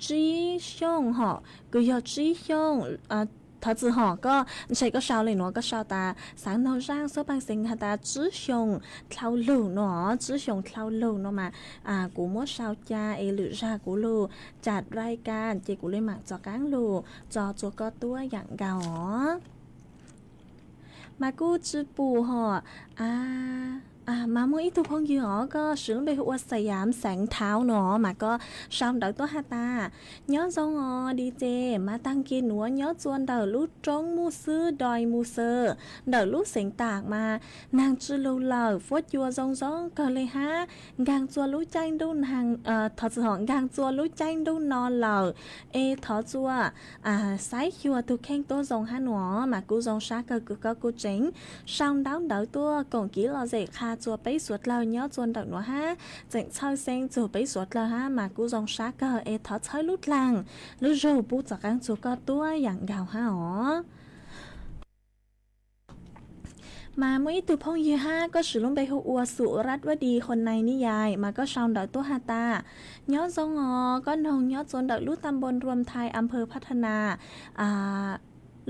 Tsib Xyooj hom kws yog Tsib Xyooj. Thov txim hom koj ntshe koj sau le nuav koj sau tas xaav noog zaaj suab paag xeev has tas Tsib Xyooj dlhau lug nuav, Tsib Xyooj dlhau lug nuav mas kuv muab sau ca es lwm zag kuv lug tsa rai kas ces kuv le maam rov qaab lug tso txuas koj tuab yaam nkaus os. Mas kuj tsi pum hom mas muaj ib tug phooj ywg os koj siv lub npe hu ua Xas Yam Xeev Thauv nuav mas koj sau ntawv tuaj has tas nyob zoo os di ces mas taag kis nuav nyob txuas ntawm lub roob Muj Xwb Doi Muj Xwb ntawm lub xeev Taam mas naag tsi lug lawm, fuab cua zoo zoo kawg le hab nkaag txuas lub caij ntuj naag, thov txim hom, nkaag txuas lub caij ntuj no lawm es thov txuas saib xyuas tug kheej tuab zoo hab nuav mas kuj zoo sab kawg kws koj kuj tseem sau ntaub ntawv tuaj koom kev lom zem qha txuas peb suav dlawg nyob txuas ntawm nuav hab tseem txhawj xeeb txug peb suav dlawg hab mas kuj zoo sab kawg es thov txhawb lub dlaag lub zug pub txuas qaab txuas koj tuab yaam nkaus hab os. Mas muaj ib tug phooj ywg hab koj siv lub npe hu ua Xum Rat Vaj Di Qhua Nai Nib Yais mas koj sau ntawv tuaj has tas nyob zoo os, koj noog nyob txuas ntawm lub ta npoo Ruam Thais, am phawv Phab Tha Nas,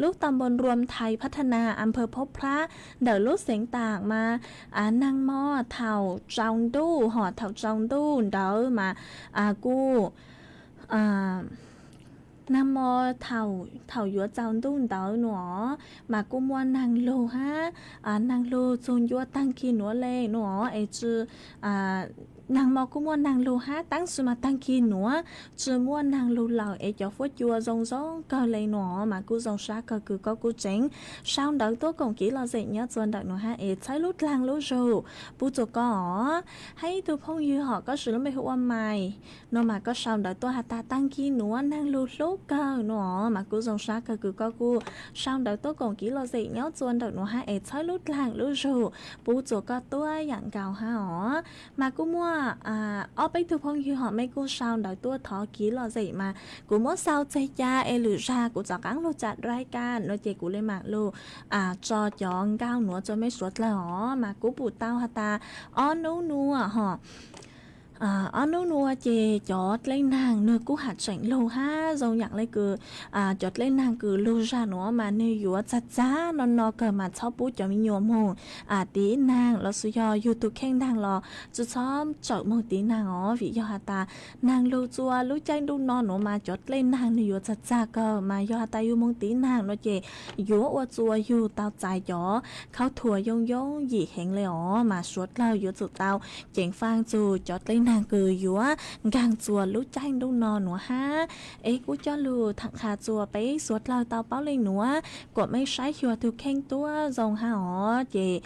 lub ta npoo Ruam Thais, Phab Tha Nas, am phawv Phob Phrab ntawm lub xeev Taam mas naag mo thaum tsaus ntuj hom thaum tsaus ntuj ntawd mas kuj naag mo thaum yuav tsaus ntuj ntawd nuav mas kuj muaj naag lug hab naag lug txug ncua taag kis nuav le nuav es tsi naag mo kuj muaj naag lug hab taab sis mas taag kis nuav tsi muaj naag lug lawm es cov fuab cua zoo zoo kawg le nuav mas kuj zoo sab kawg kws koj kuj tseem sau ntawv tuaj koom kev lom zem nyob txuas ntawm nuav hab es txhawb lub dlaag lub zug pub txuas koj os. Hab ib tug phooj ywg hom koj siv lub npe hu ua Mais nuav mas koj sau ntawv tuaj has tas taag kis nuav naag lug hlub kawg nuav mas kuj zoo sab kawg kws koj kuj sau ntawv tuaj koom kev lom zem nyob txuas ntawm nuav hab es txhawb lub dlaag lub zug pub txuas koj tuab yaam nkaus hab os. Mas kuj muaj ob peb tug phooj ywg hom mej kuj sau ntawv tuaj thov kev lom zem mas kuv muab sau txeg ca es lwm zag kuv rov qaab lug tsa rai kas nuav ces kuv le maam lug tso cov nkauj nuav tso mej suav dlawg os. Mas kuv pum tau has tas ob nub nuav hom ob nub nuav ces cov dlej naag nwg kuj has tseem lug hab zoo yaam le kws cov dlej naag kws lug zag nuav mas nwg yuav txag txag no no kawg mas txhob pub cov me nyuam moog tiv naag los sis yog yug tug kheej naag los tsi txhob tsawm moog tiv naag os vim yog has tas naag lug txuas lub caij ntuj no nuav mas cov dlej naag nwg yuav txag txag kawg mas yog has tas yug moog tiv naag nuav ces yuav ua txuas yug tau txais cov khaub thuas yooj yooj yim heev le os. Mas suav dlawg yuav tsum tau ceev faj txug cov dlej kws yuav nkaag txuas lub caij ntuj no nuav hab. Es kuv coj lug tham qha txuas peb suav dlawg tau paub le nuav, kuas mej saib xyuas tug kheej tuab zoo hab os. Ces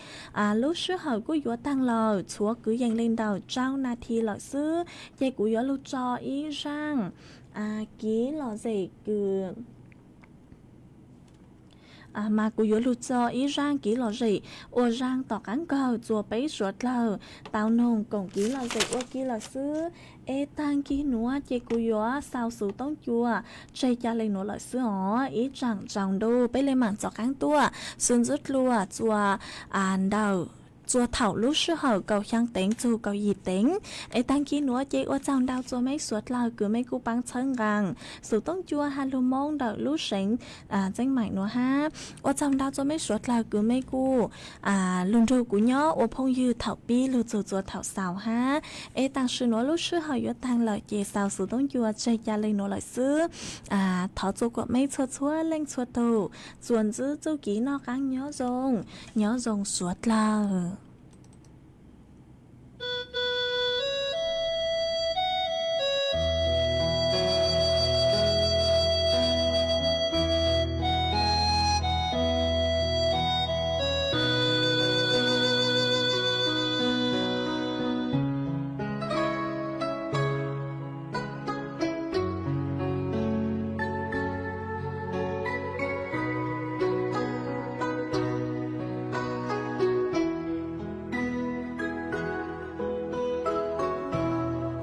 lub sij hawm kuj yuav taag lawm, tshuav kwv yees le ntawm rau nas this lawm xwb, ces kuv yuav lug tso ib zaaj kiv lom zem kws mas kuv yuav lug tso ib zaaj kiv lom zem ua zaaj tom qaab kawg txuas peb suav dlawg tau noog koom kiv lom zem ua ke lawm xwb. Es taag kig nuav ces kuv yuav xaus xuv toob cua tseg ca le nuav lawm xwb os. Ib tsaam tsaus ntuj peb le maam rov qaab tuaj xuv ntxub dlua txuas ntawm txuas thaum lub sij hawm kaum xyaa teev txug kaum yim teev. Es taag kig nuav ces ua tsaug ntau txuas meb suav dlawg kws mej kuj paab txhawb nqaa xuv toob cua has lug moo ntawm lub seev Txeeb Maim nuav hab. Ua tsaug ntau txuas meb suav dlawg kws mej kuj lug nrug kuv nyob ua phooj ywg thaum pib lug txug txuas thaum xaus hab. Es tam sim nuav lub sij hawm yuav taag lawm ces xaus xuv toob cua tseg ca le nuav lawm xwb. Thov txua kuas mej txhua txhua leej txhua tug txuas ntxub txuj kev noj qaab nyob zoo, nyob zoo suav dlawg.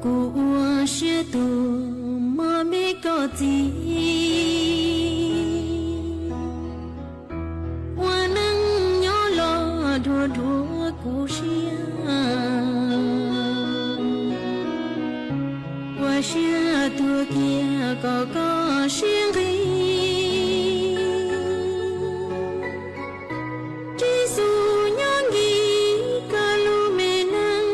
Kuv ua siab tuag mob me koj txiv, ua neej nyob los dhuav dhuav kuv siab, ua siab tuag kiag kom koj siab nqig. Tsib xuv nyob nkim koj lub me neej,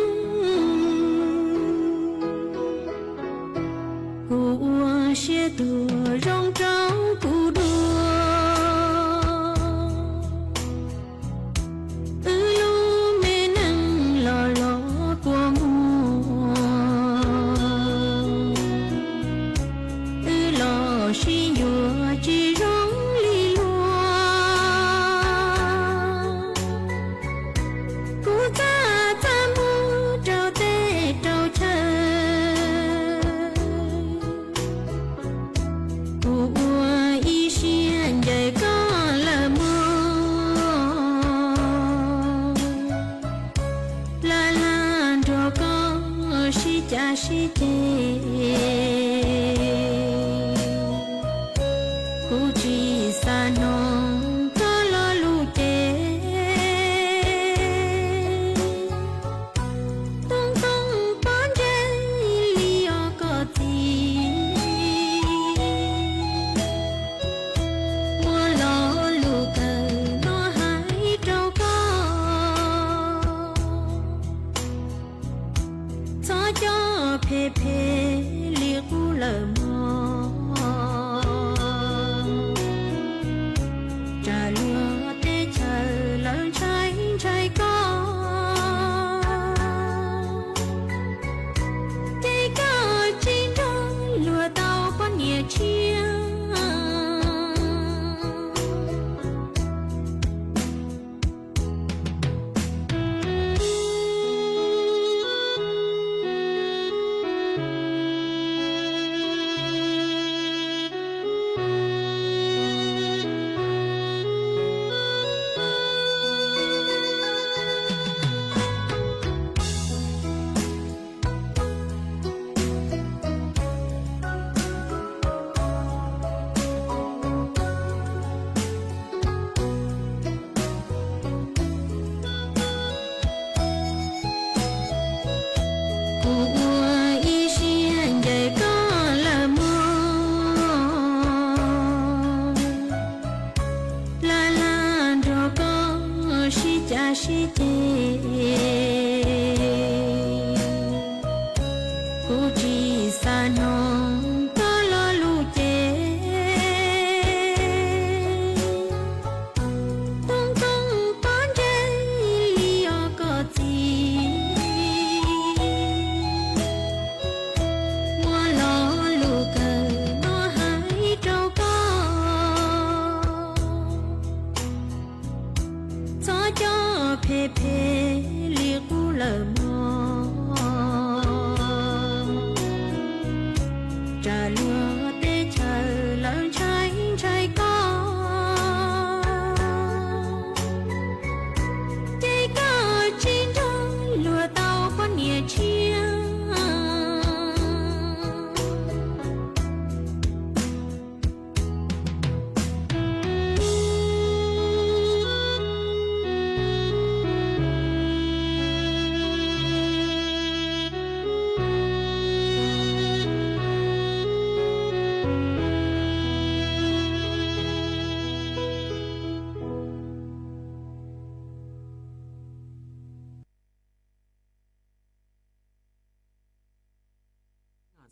kuv ua siab tuag zoo rau kuv dua. Wb lub me neej los los kua muag, wb los sib yuav tsis zoo li luag. Kuv txaj txaj muag rau teb rau chaw, kuv ua ib siab ncaim koj lawm mog. Laj laj nrog koj sib cav sib ceg, kuv tsis xav hnov koj lo lus ceg. Tooj tooj pob ntseg li os koj txiv, muaj lo lus kawg no hais rau koj, txhob coj phem phem li qub lawm mog.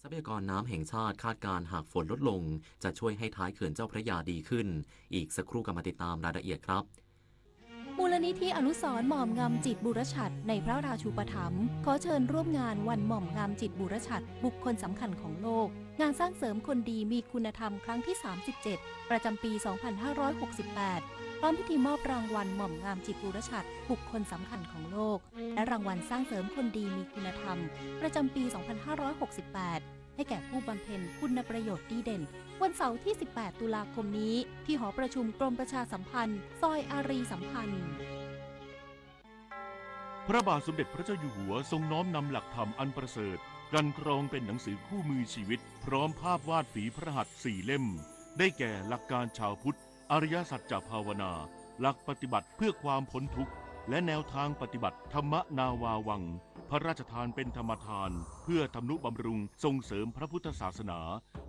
ทรัพยากรน้ำแห่งชาติคาดการณ์หากฝนลดลงจะช่วยให้ท้ายเขื่อนเจ้าพระยาดีขึ้น อีกสักครู่กลับมาติดตามรายละเอียดครับ มูลนิธิอนุสรณ์หม่อมงามจิตบุรชัดในพระราชูปถัมภ์ ขอเชิญร่วมงานวันหม่อมงามจิตบุรชัดบุคคลสำคัญของโลก งานสร้างเสริมคนดีมีคุณธรรมครั้งที่ สามสิบเจ็ด ประจำปี สองพันห้าร้อยหกสิบแปด พร้อมพิธีมอบรางวัลหม่อมงามจิตบุรชัดบุคคลสำคัญของโลก และรางวัลสร้างเสริมคนดีมีคุณธรรม ประจำปี สองพันห้าร้อยหกสิบแปด ให้แก่ผู้บำเพ็ญคุณประโยชน์ดีเด่น วันเสาร์ที่ สิบแปด ตุลาคมนี้ ที่หอประชุมกรมประชาสัมพันธ์ ซอยอารีย์สัมพันธ์ พระบาทสมเด็จพระเจ้าอยู่หัวทรงน้อมนำหลักธรรมอันประเสริฐ กลั่นกรองเป็นหนังสือคู่มือชีวิต พร้อมภาพวาดฝีพระหัตถ์สี่เล่ม ได้แก่หลักการชาวพุทธ อริยสัจจะภาวนา หลักปฏิบัติเพื่อความพ้นทุกข์ และแนวทางปฏิบัติธรรมนาวาวัง พระราชทานเป็นธรรมทาน เพื่อทำนุบำรุงส่งเสริมพระพุทธศาสนา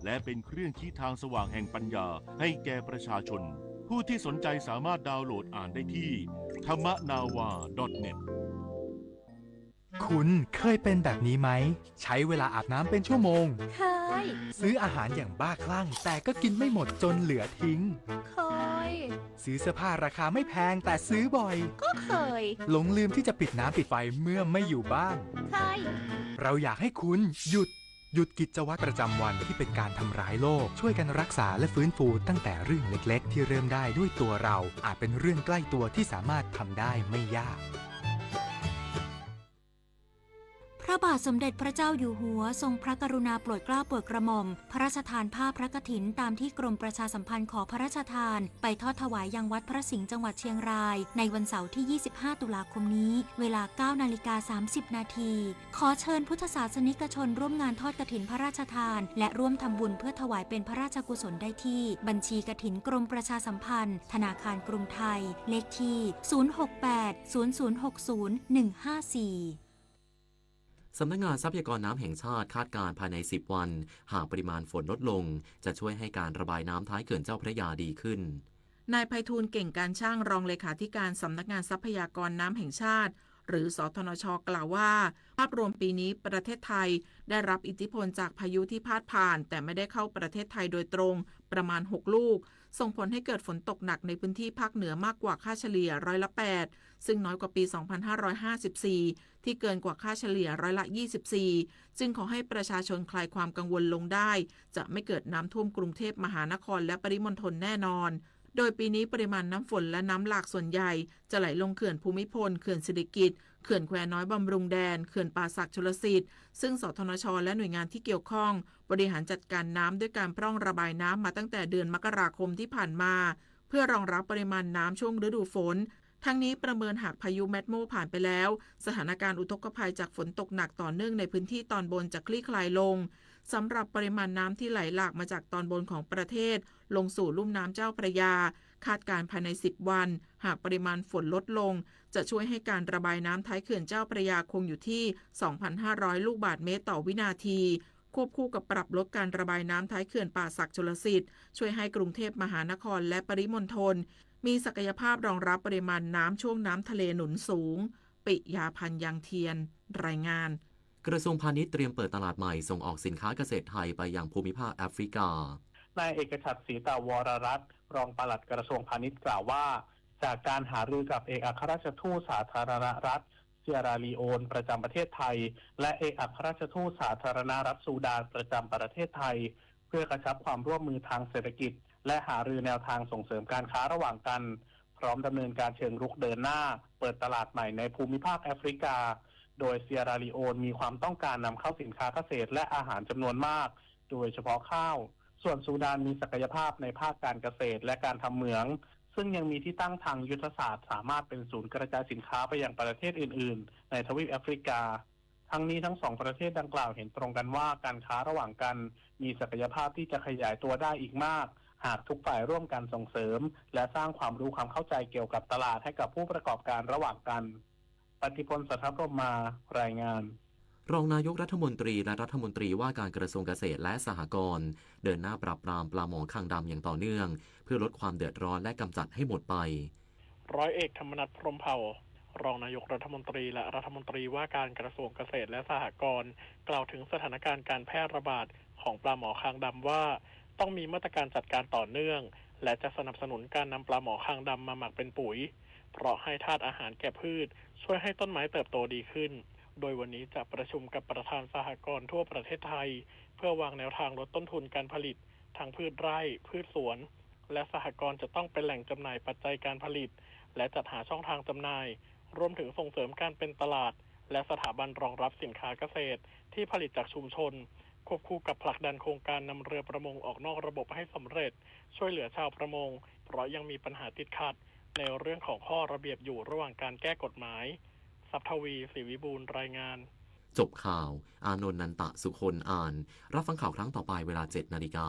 และเป็นเครื่องชี้ทางสว่างแห่งปัญญาให้แก่ประชาชน ผู้ที่สนใจสามารถดาวน์โหลดอ่านได้ที่ ธรรมนาวา .net คุณเคยเป็นแบบนี้ไหม ใช้เวลาอาบน้ำเป็นชั่วโมง เคย ซื้ออาหารอย่างบ้าคลั่ง แต่ก็กินไม่หมดจนเหลือทิ้ง เคย ซื้อเสื้อผ้าราคาไม่แพงแต่ซื้อบ่อย ก็เคย หลงลืมที่จะปิดน้ำปิดไฟเมื่อไม่อยู่บ้าน เคย เราอยากให้คุณหยุด หยุดกิจวัตรประจำวันที่เป็นการทำร้ายโลก ช่วยกันรักษาและฟื้นฟูตั้งแต่เรื่องเล็กๆที่เริ่มได้ด้วยตัวเรา อาจเป็นเรื่องใกล้ตัวที่สามารถทำได้ไม่ยาก พระบาทสมเด็จพระเจ้าอยู่หัวทรงพระกรุณาโปรดเกล้าโปรดกระหม่อม พระราชทานผ้าพระกฐินตามที่กรมประชาสัมพันธ์ขอพระราชทาน ไปทอดถวายยังวัดพระสิงห์จังหวัดเชียงราย ในวันเสาร์ที่ ยี่สิบห้า ตุลาคมนี้ เวลา เก้านาฬิกา สามสิบนาที ขอเชิญพุทธศาสนิกชนร่วมงานทอดกฐินพระราชทาน และร่วมทำบุญเพื่อถวายเป็นพระราชกุศลได้ที่ บัญชีกฐินกรมประชาสัมพันธ์ ธนาคารกรุงไทย เลขที่ ศูนย์ หก แปด ศูนย์ ศูนย์ หก ศูนย์ หนึ่ง ห้า สี่ สำนักงานทรัพยากรน้ำแห่งชาติคาดการณ์ภายใน สิบ วัน หากปริมาณฝนลดลง จะช่วยให้การระบายน้ำท้ายเขื่อนเจ้าพระยาดีขึ้น นายไพฑูรย์ เก่งการช่าง รองเลขาธิการสำนักงานทรัพยากรน้ำแห่งชาติ หรือ สธนช กล่าวว่า ภาพรวมปีนี้ประเทศไทยได้รับอิทธิพลจากพายุที่พาดผ่าน แต่ไม่ได้เข้าประเทศไทยโดยตรง ประมาณ หก ลูก ส่งผลให้เกิดฝนตกหนักในพื้นที่ภาคเหนือมากกว่าค่าเฉลี่ยร้อยละ แปด ซึ่งน้อยกว่าปี สองพันห้าร้อยห้าสิบสี่ ที่เกินกว่าค่าเฉลี่ยร้อยละ ยี่สิบสี่ จึงขอให้ประชาชนคลายความกังวลลงได้ จะไม่เกิดน้ำท่วมกรุงเทพมหานครและปริมณฑลแน่นอน โดยปีนี้ปริมาณน้ำฝนและน้ำหลากส่วนใหญ่ จะไหลลงเขื่อนภูมิพล เขื่อนสิริกิติ์ เขื่อนแควน้อยบำรุงแดน เขื่อนป่าสักชลสิทธิ์ ซึ่ง สธนช และหน่วยงานที่เกี่ยวข้อง บริหารจัดการน้ำด้วยการพร่องระบายน้ำมาตั้งแต่เดือนมกราคมที่ผ่านมา เพื่อรองรับปริมาณน้ำช่วงฤดูฝน ทั้งนี้ประเมินหากพายุแมดโมผ่านไปแล้ว สถานการณ์อุทกภัยจากฝนตกหนักต่อเนื่องในพื้นที่ตอนบนจะคลี่คลายลง สำหรับปริมาณน้ำที่ไหลหลากมาจากตอนบนของประเทศ ลงสู่ลุ่มน้ำเจ้าพระยา คาดการณ์ภายใน สิบ วัน หากปริมาณฝนลดลง จะช่วยให้การระบายน้ำท้ายเขื่อนเจ้าพระยาคงอยู่ที่ สองพันห้าร้อย ลูกบาศก์เมตรต่อวินาที ควบคู่กับปรับลดการระบายน้ำท้ายเขื่อนป่าสักชลสิทธิ์ ช่วยให้กรุงเทพมหานครและปริมณฑล มีศักยภาพรองรับปริมาณน้ำช่วงน้ำทะเลหนุนสูง ปิยาพันธ์ ยังเทียน รายงาน กระทรวงพาณิชย์เตรียมเปิดตลาดใหม่ส่งออกสินค้าเกษตรไทยไปยังภูมิภาคแอฟริกา นายเอกฉัตร ศรีตาวรรัตน์ รองปลัดกระทรวงพาณิชย์กล่าวว่า จากการหารือกับเอกอัครราชทูตสาธารณรัฐเซียราลีโอนประจำประเทศไทย และเอกอัครราชทูตสาธารณรัฐซูดานประจำประเทศไทย เพื่อกระชับความร่วมมือทางเศรษฐกิจ และหารือแนวทางส่งเสริมการค้าระหว่างกัน พร้อมดำเนินการเชิงรุกเดินหน้า เปิดตลาดใหม่ในภูมิภาคแอฟริกา โดยเซียราลีโอนมีความต้องการนำเข้าสินค้าเกษตรและอาหารจำนวนมาก โดยเฉพาะข้าว ส่วนซูดานมีศักยภาพในภาคการเกษตรและการทำเหมือง ซึ่งยังมีที่ตั้งทางยุทธศาสตร์สามารถเป็นศูนย์กระจายสินค้าไปยังประเทศอื่นๆ ในทวีปแอฟริกา ทั้งนี้ทั้งสองประเทศดังกล่าวเห็นตรงกันว่าการค้าระหว่างกันมีศักยภาพที่จะขยายตัวได้อีกมาก หากทุกฝ่ายร่วมกันส่งเสริม และสร้างความรู้ความเข้าใจเกี่ยวกับตลาดให้กับผู้ประกอบการระหว่างกัน ปฏิพล สัทธพรหมมา รายงาน รองนายกรัฐมนตรีและรัฐมนตรีว่าการกระทรวงเกษตรและสหกรณ์เดินหน้าปราบปรามปลาหมอคางดำอย่างต่อเนื่อง เพื่อลดความเดือดร้อนและกำจัดให้หมดไป ร้อยเอกธรรมนัส พรหมเผ่า รองนายกรัฐมนตรีและรัฐมนตรีว่าการกระทรวงเกษตรและสหกรณ์ กล่าวถึงสถานการณ์การแพร่ระบาดของปลาหมอคางดำว่า ต้องมีมาตรการจัดการต่อเนื่อง และจะสนับสนุนการนำปลาหมอคางดำมาหมักเป็นปุ๋ย เพราะให้ธาตุอาหารแก่พืช ช่วยให้ต้นไม้เติบโตดีขึ้น โดยวันนี้จะประชุมกับประธานสหกรณ์ทั่วประเทศไทย เพื่อวางแนวทางลดต้นทุนการผลิต ทั้งพืชไร่ พืชสวน และสหกรณ์จะต้องเป็นแหล่งจำหน่ายปัจจัยการผลิต และจัดหาช่องทางจำหน่าย รวมถึงส่งเสริมการเป็นตลาด และสถาบันรองรับสินค้าเกษตร ที่ผลิตจากชุมชน ควบคู่กับผลักดันโครงการนำเรือประมงออกนอกระบบให้สำเร็จ ช่วยเหลือชาวประมง เพราะยังมีปัญหาติดขัด ในเรื่องของข้อระเบียบอยู่ระหว่างการแก้กฎหมาย ทรัพย์ทวี ศรีวิบูลย์ รายงาน จบข่าว อานนท์ นันตะสุคน อ่าน รับฟังข่าวครั้งต่อไปเวลาเจ็ดนาฬิกา